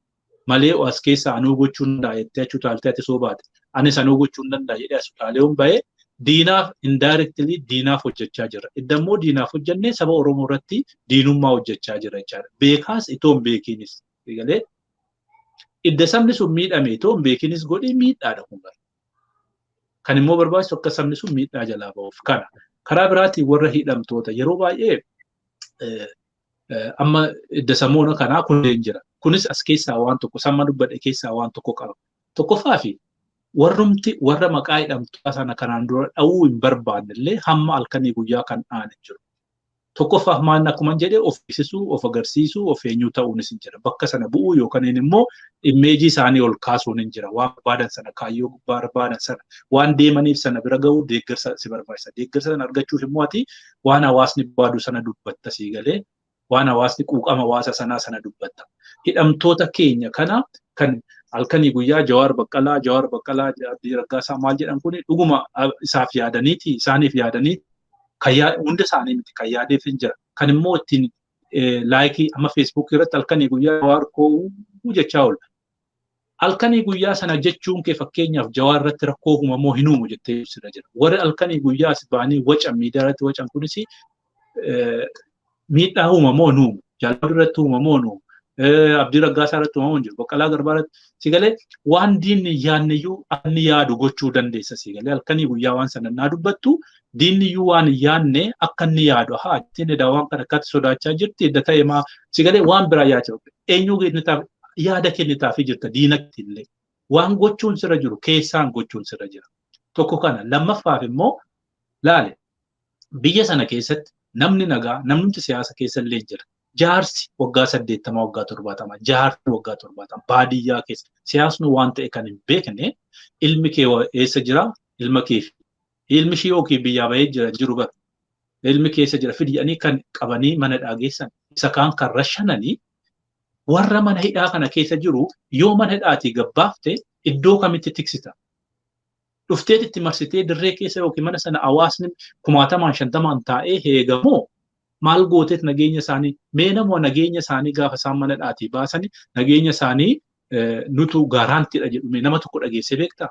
Malee as keessaa anuu gochuu hin danda'a jettee achi utaaltee ati soo baate. Anis anuu gochuu hin danda'a jedhee as utaalee hin ba'ee diinaaf indirectly diinaaf hojjechaa jira. Iddammoo diinaaf hojjennee saba Oromoo irratti diinummaa hojjechaa jira jechaadha. Beekaas itoo hin beekinis. Egalee idda sabni sun miidhame itoo hin beekinis godhii miidhaadha kun bara. Kan immoo barbaachisu akka sabni sun miidhaa jalaa ba'uuf kana. Karaa biraatiin warra hidhamtoota yeroo baay'ee amma idda samoona kanaa kunneen jira. Kunis as keessaa waan tokko samma dubbadhe keessaa waan tokko qaba. Tokkoffaa fi warrumti warra maqaa hidhamtoota sana kanaan dura dha'uu hin barbaanne illee hamma halkanii guyyaa kan dha'an jiru. Tokkoffaaf maal akkuma jedhee of beeksisuu, of agarsiisuu, of eenyuu ta'uunis hin jira. Bakka sana bu'uu yookaan immoo immeejii isaanii ol kaasuun hin jira. Waan barbaadan sana, kaayyoo barbaadan sana, waan deemaniif sana bira ga'uu deeggarsa si barbaachisa. Deeggarsa sana argachuuf immoo ati waan hawaasni barbaadu sana dubbatta sii galee waan hawaasni quuqama hawaasa sanaa sana dubbatta. Hidhamtoota keenya kana kan halkanii guyyaa Jawaar Baqqalaa, Jawaar Baqqalaa, Abdii Raggaasaa maal jedhan kuni dhuguma isaaf yaadaniiti, isaaniif yaadanii kan hunda isaanii miti kan yaadeef hin jira. Kan immoo ittiin laayikii amma feesbuukii irratti halkanii guyyaa Jawaar koo jechaa oola. Halkanii guyyaa sana jechuun kee fakkeenyaaf Jawaar irratti rakkoo uumamoo hin uumu jettee ibsira jira. Warri halkanii guyyaa as ba'anii wacan miidiyaa irratti wacan kunis miidhaa uumamoo hin uumu. Jaalala irratti uumamoo hin uumu. Abdii Raggaasaa irratti uumamu hin jiru. Baqqalaa Garbaa irratti si galee waan diinni yaadne iyyuu inni yaadu gochuu dandeessa si galee halkanii guyyaa waan sana naa dubbattu diinni iyyuu waan yaadne akka inni yaadu haa ittiin edaa waan kana akkatti sodaachaa jirti edda ta'e maa si galee waan biraa yaachaa eenyuu kennitaaf yaada kennitaafii jirta diinatti illee waan gochuun sirra jiru keessaan gochuun sirra jira. Tokko kana lammaffaaf immoo laale biyya sana keessatti namni nagaa namni siyaasa keessa illee jira. Jaarsi waggaa 80 waggaa 70 jaarsi waggaa 70 baadiyyaa keessa siyaasni waan ta'e kan hin beekne ilmi kee eessa jira ilma kee ilmi ishee yookiin biyyaa bahee jira jiru bara ilmi keessa jira fidiyanii kan qabanii mana dhaageessan isa kaan kan rashananii warra mana hidhaa kana keessa jiru yoo mana hidhaatii gabbaafte iddoo kamitti tiksita. Dhufteet itti marsitee dirree keessa yookiin mana sana hawaasni kumaatamaan 50 taa'ee heegamoo maal gooteet nageenya isaanii mee namoo nageenya isaanii gaafa isaan mana dhaatii baasanii nageenya isaanii nutu gaaraantiidha jedhu mee nama tokko dhageessee beektaa?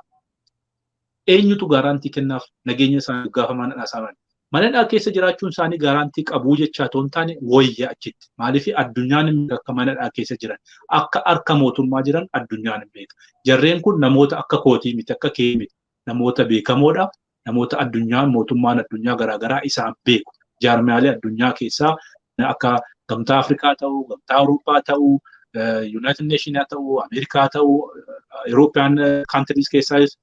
Eenyutu gaaraantii kennaaf nageenya isaanii gaafa mana dhaa isaan mana dhaa keessa jiraachuun isaanii gaaraantii qabuu jechaa otoo hin taane wayya achitti maaliif addunyaan hin beeku akka mana dhaa keessa jiran akka harka mootummaa jiran addunyaan hin beeka jarreen kun namoota akka kootii miti akka kee miti namoota beekamoodha namoota addunyaan mootummaan addunyaa garaagaraa isaan beeku jaarmiyaalee addunyaa keessaa akka gamtaa Afrikaa ta'uu gamtaa Awurooppaa ta'uu United Nation ta'uu Ameerikaa ta'uu European countries keessaas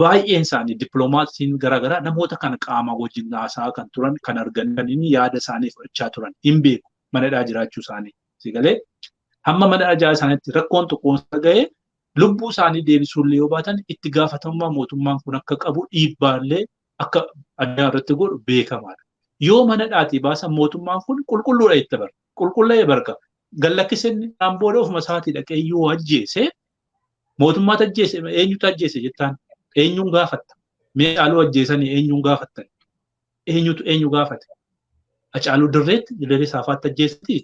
baay'een isaanii dippiloomaasiin garaagaraa namoota kana qaama wajjin haasaa kan turan kan argan kan inni yaada isaanii fudhachaa turan hin beeku mana hidhaa jiraachuu isaanii si galee hamma mana hidhaa isaaniitti rakkoon tokkoon ga'ee lubbuu isaanii deebisuullee yoo baatan itti gaafatamummaa mootummaan kun akka qabu dhiibbaallee akka addunyaa irratti godhu beekamaadha. Yoo mana hidhaatii baasan mootummaan kun qulqulluudha itti bara. Qulqullaa'ee barka. Gallakkiseen naan booda ofuma isaatii dhaqee yoo ajjeese mootummaatu ajjeese eenyutu ajjeese jettaan eenyuun gaafatta. Mee Hacaaluu ajjeesanii eenyuun gaafattan? Eenyutu eenyu gaafate? Hacaaluu dirreetti dirree saafaatti ajjeesiti.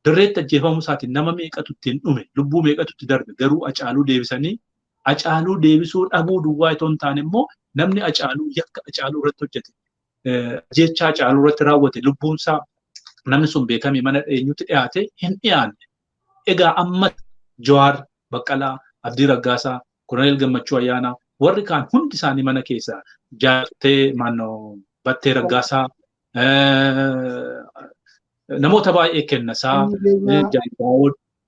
Dirreetti ajjeefamuu isaatiin nama meeqatu ittiin dhume lubbuu meeqatu itti darbe garuu Hacaaluu deebisanii Hacaaluu deebisuu dhabuu duwwaa itoo hin taane immoo namni Hacaaluu yakka Hacaaluu irratti hojjete ajjeechaa Hacaaluu irratti raawwate lubbuun isaa namni sun beekame mana eenyutti dhiyaate hin dhiyaanne. Egaa amma Jawaar Baqqalaa, Abdii Raggaasaa, Koloneel Gammachuu Ayyaanaa warri kaan hundi isaanii mana keessa jaartee maannoo Battee Raggaasaa namoota baay'ee kennasaa Jaal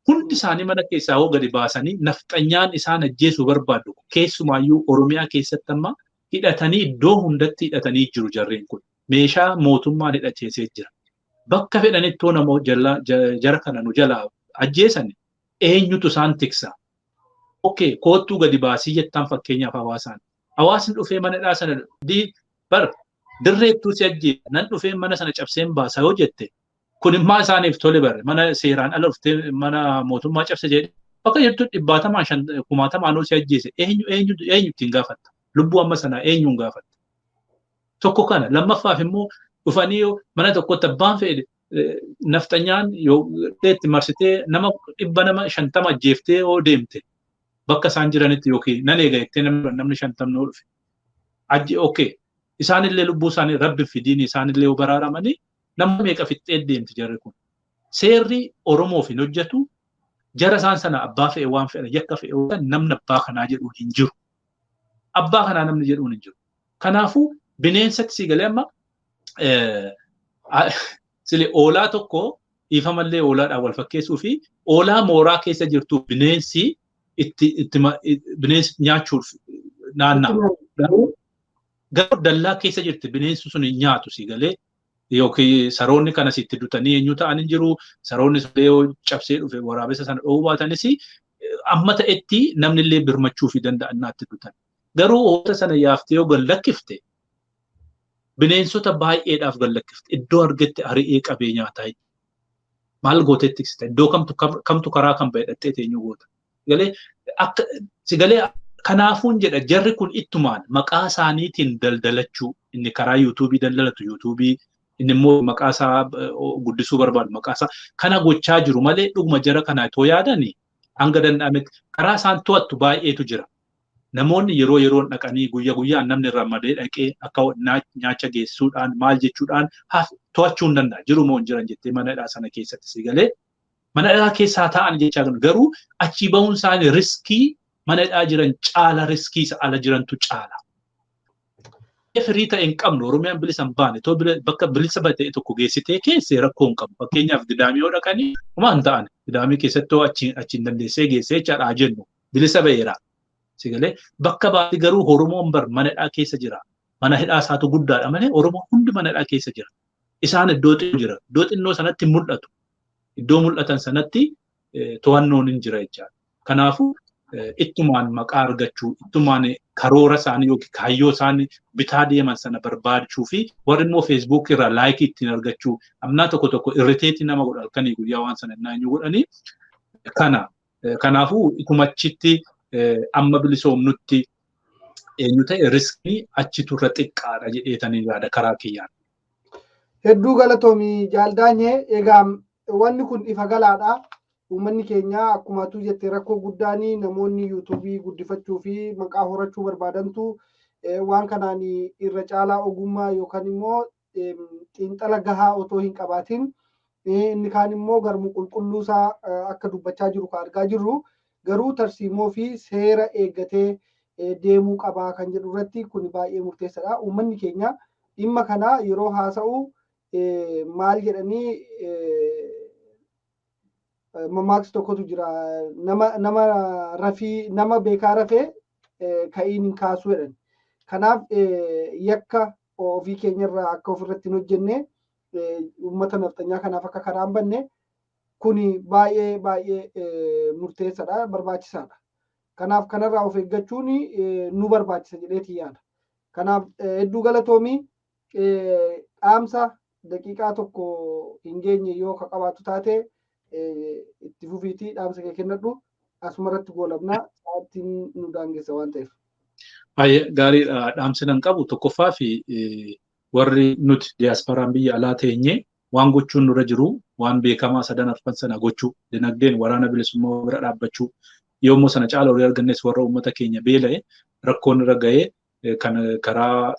hundi isaanii mana keessaa hoo gadi baasanii nafxanyaan isaan ajjeesuu barbaadu keessumaayyuu Oromiyaa keessatti amma hidhatanii iddoo hundatti hidhatanii jiru jarreen kun meeshaa mootummaan hidhachiisee jira. Bakka fedhanittoo namoo jara kana nu jalaa ajjeesan eenyutu isaan tiksa? Okey koottuu gadi baasii jettaan fakkeenyaaf hawaasaan. Hawaasni dhufee mana hidhaa sana bar dirreettuu si ajjeesa nan dhufee mana sana cabseen baasa yoo jette kun immoo isaaniif tole bare mana seeraan ala dhuftee mana mootummaa cabse jedhe bakka jirtu 100 kumaatamaan si ajjeese eenyu eenyu eenyu ittiin gaafatta lubbuu amma sanaa eenyuun gaafatta. Tokko kana lammaffaaf immoo dhufanii mana tokkotti abbaan fedhe nafxanyaan yoo itti marsitee nama 100 nama 50 ajjeeftee yoo deemte bakka isaan jiranitti yookiin nan eega jettee namni 50 yoo dhufe. Ajje okey isaanillee lubbuu isaanii rabbi fidiin isaanillee yoo baraaramanii nama meeqa fixxee deemti jarri kun. Seerri Oromoof hin hojjetu jara isaan sana abbaa fe'e waan fe'e yakka fe'e namni abbaa kanaa jedhuun hin jiru. Abbaa kanaa namni jedhuun hin jiru. Kanaafuu bineensatti si galee amma sile oolaa tokko dhiifamallee oolaadhaan wal fakkeessuu fi oolaa mooraa keessa jirtu bineensi itti bineensi nyaachuuf naanna'a. Garuu dallaa keessa jirti bineensi sun hin nyaatu si galee yookiin saroonni kanas itti dutanii eenyu ta'an hin jiru saroonni yoo cabsee dhufe waraabessa sana dhoowuu baatanis amma ta'etti namni illee birmachuu fi danda'an naatti dutan. Garuu oolota sana yaaftee yoo gallakkifte bineensota baay'eedhaaf gallakkifte iddoo argatte ari'ee qabee nyaataa maal gootee tiksita iddoo kamtu karaa kan ba'e dhattee teenyuu goota. Galee akka si galee kanaafuun jedha jarri kun ittumaan maqaa isaaniitiin daldalachuu inni karaa yuutuubii daldalatu yuutuubii inni immoo maqaa isaa guddisuu barbaadu maqaa isaa kana gochaa jiru malee dhuguma jara kana itoo yaadanii hanga danda'ametti karaa isaan to'attu baay'eetu jira. Namoonni yeroo yeroon dhaqanii guyya guyyaan namni ramadee dhaqee akka nyaacha geessuudhaan maal jechuudhaan to'achuu hin danda'a. Jiru moo hin jiran jettee mana hidhaa sana keessatti si galee Mana hidhaa keessaa taa'an jechaa jiru. Garuu achii bahuun isaanii riskii mana hidhaa jiran caala, riskii isa ala jirantu caala. Firii ta'e hin qabnu, Oromiyaan bilisa hin baane, too bakka bilisa ta'e tokko geessitee keessee rakkoo hin qabu. Fakkeenyaaf Gidaamii yoo dhaqanii homaa hin ta'an. Gidaamii keessatti achiin dandeessee geessee jechaadha jennu bilisa ba'eera. Sigalee bakka baate garuu Oromoon bar mana hidhaa keessa jira. Mana hidhaa isaatu guddaadha malee Oromoon hundi mana hidhaa keessa jira. Isaan iddoo xinnoo jira. Iddoo xinnoo sanatti mul'atu. Iddoo mul'atan sanatti to'annoon hin jira jechaadha. Kanaafuu ittumaan maqaa argachuu, ittumaan karoora isaanii yookiin kaayyoo isaanii bitaa deeman sana barbaadachuu fi warri immoo Feesbuuk irraa laayikii ittiin argachuu amnaa tokko tokko irriteetii nama godha halkanii guyyaa waan sana innaa eenyu godhanii kana. Kanaafuu itumachitti amma bilisoomnutti eenyu ta'e riskii achitu irra xiqqaadha jedheetanii yaada karaa kiyyaan. Hedduu galatoomii Jaaldaanyee. Egaa wanni kun ifa galaadha. Uummanni keenya akkuma atuu jette rakkoo guddaan namoonni yuutuubii guddifachuu fi maqaa horachuu barbaadantu waan kanaan irra caalaa ogummaa yookaan immoo xiinxala gahaa otoo hin qabaatin, inni kaan immoo garmu qulqulluu isaa akka dubbachaa jiru kan argaa jirru, garuu tarsiimoo fi seera eeggatee deemuu qabaa kan jedhu irratti kun baay'ee murteessaadha. Uummanni keenya dhimma kana yeroo haasa'u maal jedhanii, mammaaksa tokkotu jira, nama rafii nama beekaa rafee ka'iin hin kaasuu jedhan. Kanaaf yakka ofii keenyarraa akka ofirratti hin hojjenne, uummata nafxanyaa kanaaf akka karaa hin banne, kuni baay'ee baay'ee murteessaadha, barbaachisaadha. Kanaaf kanarraa of eeggachuun nu barbaachisa jedheeti yaada. Kanaaf hedduu galatoomii, dhaamsa daqiiqaa tokko hin geenye yoo ka qabaattu taate itti fufiitii dhaamsa kee kennadhu, asumarratti goolabnaa, sa'aatiin nu daangessa waan ta'eef. Baay'ee gaariidha. Dhaamsi nan qabu tokkoffaa fi warri nuti diyaasparaan biyya alaa teenyee waan gochuun nurra jiru waan beekamaa sadan arfan sana gochuu, dinagdeen waraana bilisummaa bira dhaabbachuu, yommuu sana caala horii argannes warra uummata keenya beela'e rakkoon irra ga'ee kan karaa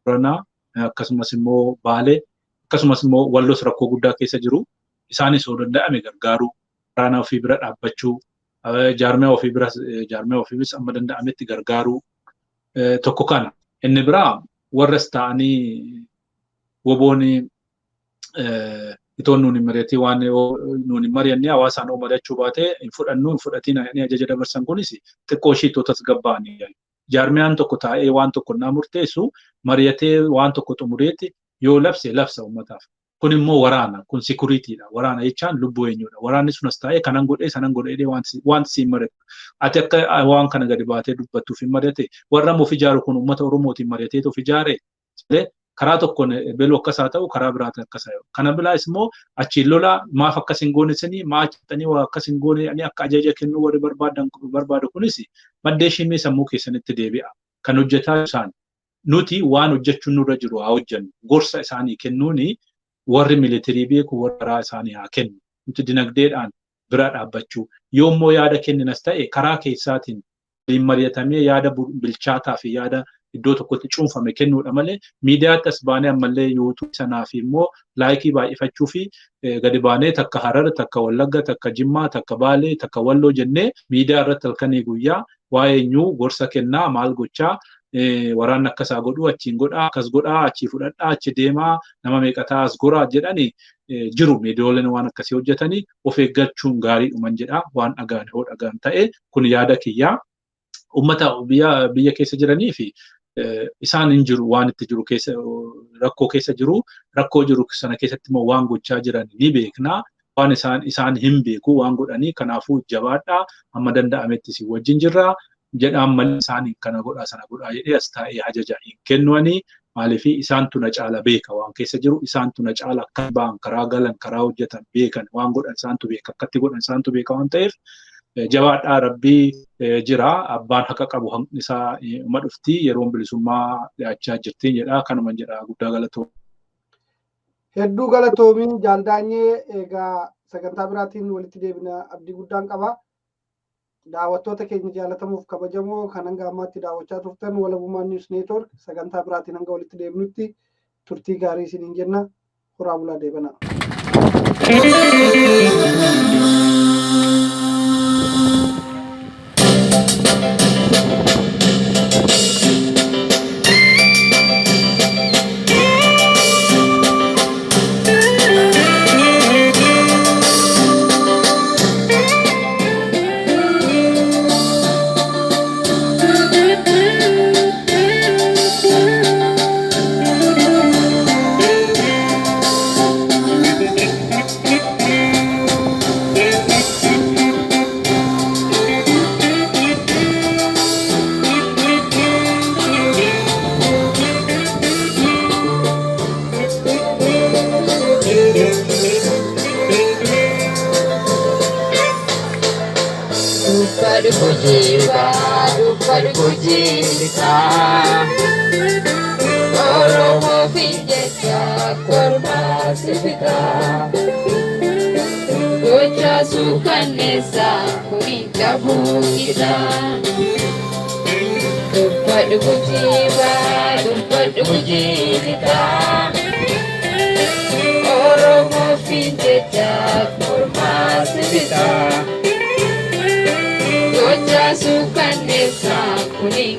Boranaa akkasumas immoo Baalee akkasumas immoo Wallos rakkoo guddaa keessa jiru, isaanis yoo danda'ame gargaaruu, waraana ofii bira dhaabbachuu, jaarmiyaa ofii bira jaarmiyaa ofiifis amma danda'ametti gargaaruu tokko kana. Inni biraa warras ta'anii woboon itoon nuun hin mari'atii, waan nuun hin mari'anne hawaasaan oo mari'achuu baate hin fudhannu, hin fudhatiin jedhanii ajaja dabarsan kunis xiqqoo ishii ittoo tasgabbaa'anii. Jaarmiyaan tokko taa'ee waan tokko naa murteessu mari'atee waan tokko xumureetti yoo labse labsa uummataaf. Kun immoo waraana, kun sikuriitiidha. Waraana jechaan lubbuu eenyudha. Waraanni sunas taa'ee kanan godhee sanan godhee wanti siin mari'atu. Ati akka waan kana gadi baatee dubbattuuf hin mari'ate. Warra of ijaaru kun uummata Oromootiin mari'atee of ijaare. Karaa tokkoon beluu akkas haa ta'u, karaa biraatiin akkas haa ta'u. Kana biraas immoo achiin lola maaf akkas hin goone sanii maa achittanii waa akkas hin goone jedhanii akka ajaja kennuu warri barbaadan barbaadu kunis maddee shimii sammuu keessanitti deebi'a. Kan hojjetaa isaan nuti waan hojjechuun nurra jiru haa hojjennu. Gorsa isaanii kennuuni warri militarii beeku warra karaa isaanii haa kennu. Nuti dinagdeedhaan bira dhaabbachuu. Yoommoo yaada kenninas ta'e karaa keessaatiin waliin mari'atamee yaada bilchaataa fi yaada iddoo tokkotti cuunfame kennuudha malee, miidiyaatti as baanee ammallee yuutuubii sanaa fi immoo laayikii baay'ifachuu fi gadi baanee takka Harar, takka Wallagga, takka Jimmaa, takka Baalee, takka Walloo jennee miidiyaa irratti halkanii guyyaa waa'ee eenyuu gorsa kennaa, maal gochaa, waraanni akkasaa godhuu, achiin godhaa, akkas godhaa, achii fudhadhaa, achi deemaa, nama meeqataa as goraa jedhanii jiru. Miidiyooleen waan akkasii hojjetanii of eeggachuun gaariidhuman jedha. Waan dhagaan yoo dhagaan ta'e kun yaada kiyyaa. Uummata biyya keessa jiranii fi isaan hin jiru, waan itti jiru keessa rakkoo keessa jiru, rakkoo jiru sana keessatti immoo waan gochaa jiran ni beekna. Waan isaan hin beeku waan godhanii, kanaafuu jabaadhaa, hamma danda'ametti si wajjin jirra jedhaan malee isaan kana godhaa sana godhaa jedhee as taa'ee ajaja hin kennuani. Maaliif isaantu na caala beeka waan keessa jiru, isaantu na caala akka ba'an, karaa galan, karaa hojjetan beekan, waan godhan isaantu beeka, akkatti godhan isaantu beeka waan ta'eef jabaadhaa, rabbii jira, abbaan haqa qabu haqni isaa uma dhufti, yeroon bilisummaa dhiyaachaa jirti jedha, kanuman jedha, guddaa galatoo. Hedduu galatoomiin Jaaldaanyee, egaa sagantaa biraatiin walitti deebina abdii guddaan qaba. Daawwattoota keenya jaalatamuuf kabajamoo kan hanga ammaatti daawwachaa turtan Walabummaa News Network, sagantaa biraatiin hanga walitti deebinutti turtii gaarii isiniin jenna. Horaa bulaa, deebanaa. Kuning.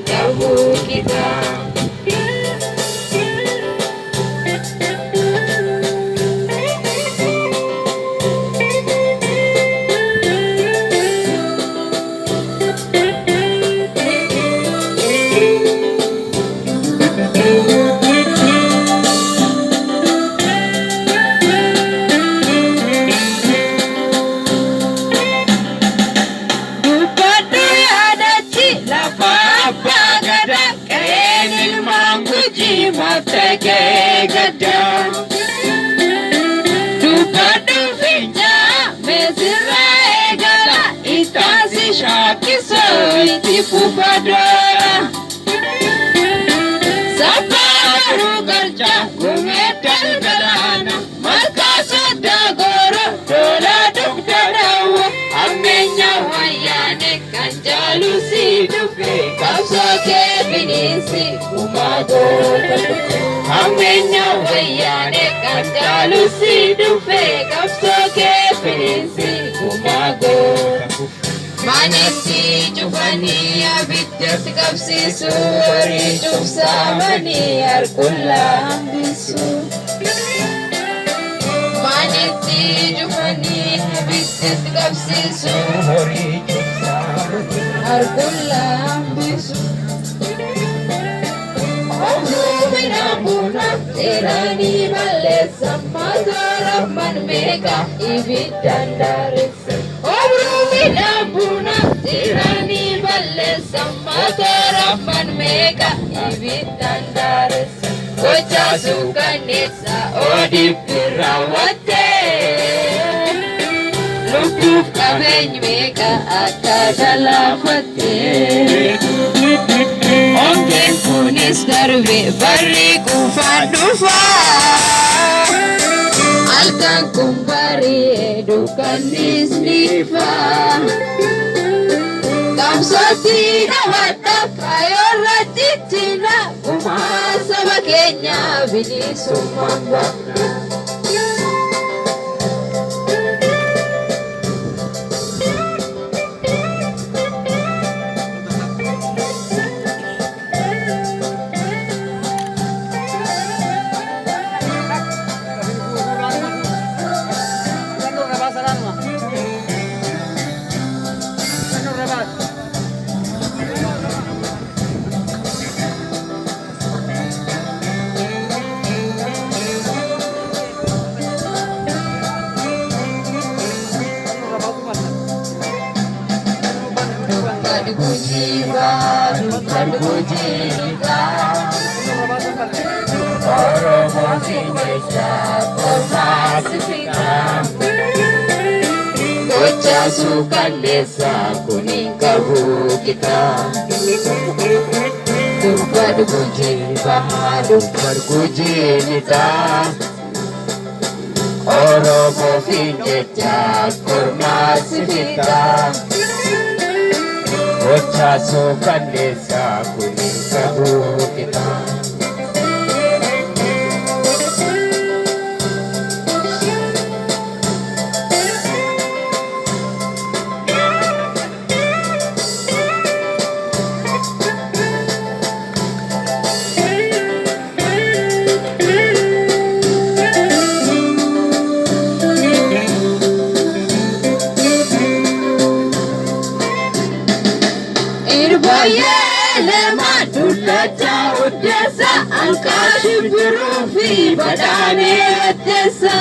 Hundeessa Anqaa Shibbiruu fi Badhaanee Addeessa.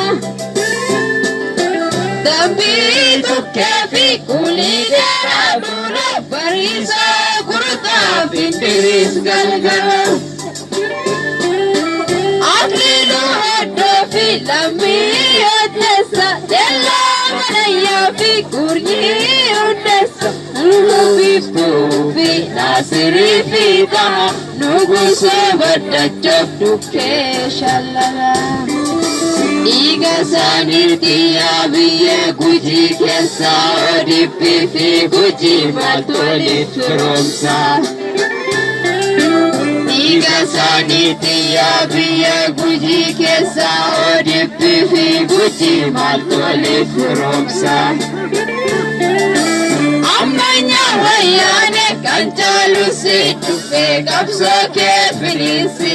Dambii Tukkee fi Kulii Dheeraa Duula Bariisaa Gurtaa fi Diriis Galgala. Akliiluu Heddoo fi Lammii Addeessa Dellaa Manayyaa fi Gurnyii Hundeessa. Biiftuu fi Naasirii fi Taha Nugusee Baddachaaf Dukkee Shallala. Dhiiga isaaniitti yaa biyya Gujii keessaa ODP fi Gujii maaltu waliif firoomsa? Dhiiga isaaniitti yaa biyya Gujii keessaa ODP fi Gujii maaltu waliif firoomsa? Ammayyaa Wayyaane kan caalu si dhufee qabsoo kee firiinsi.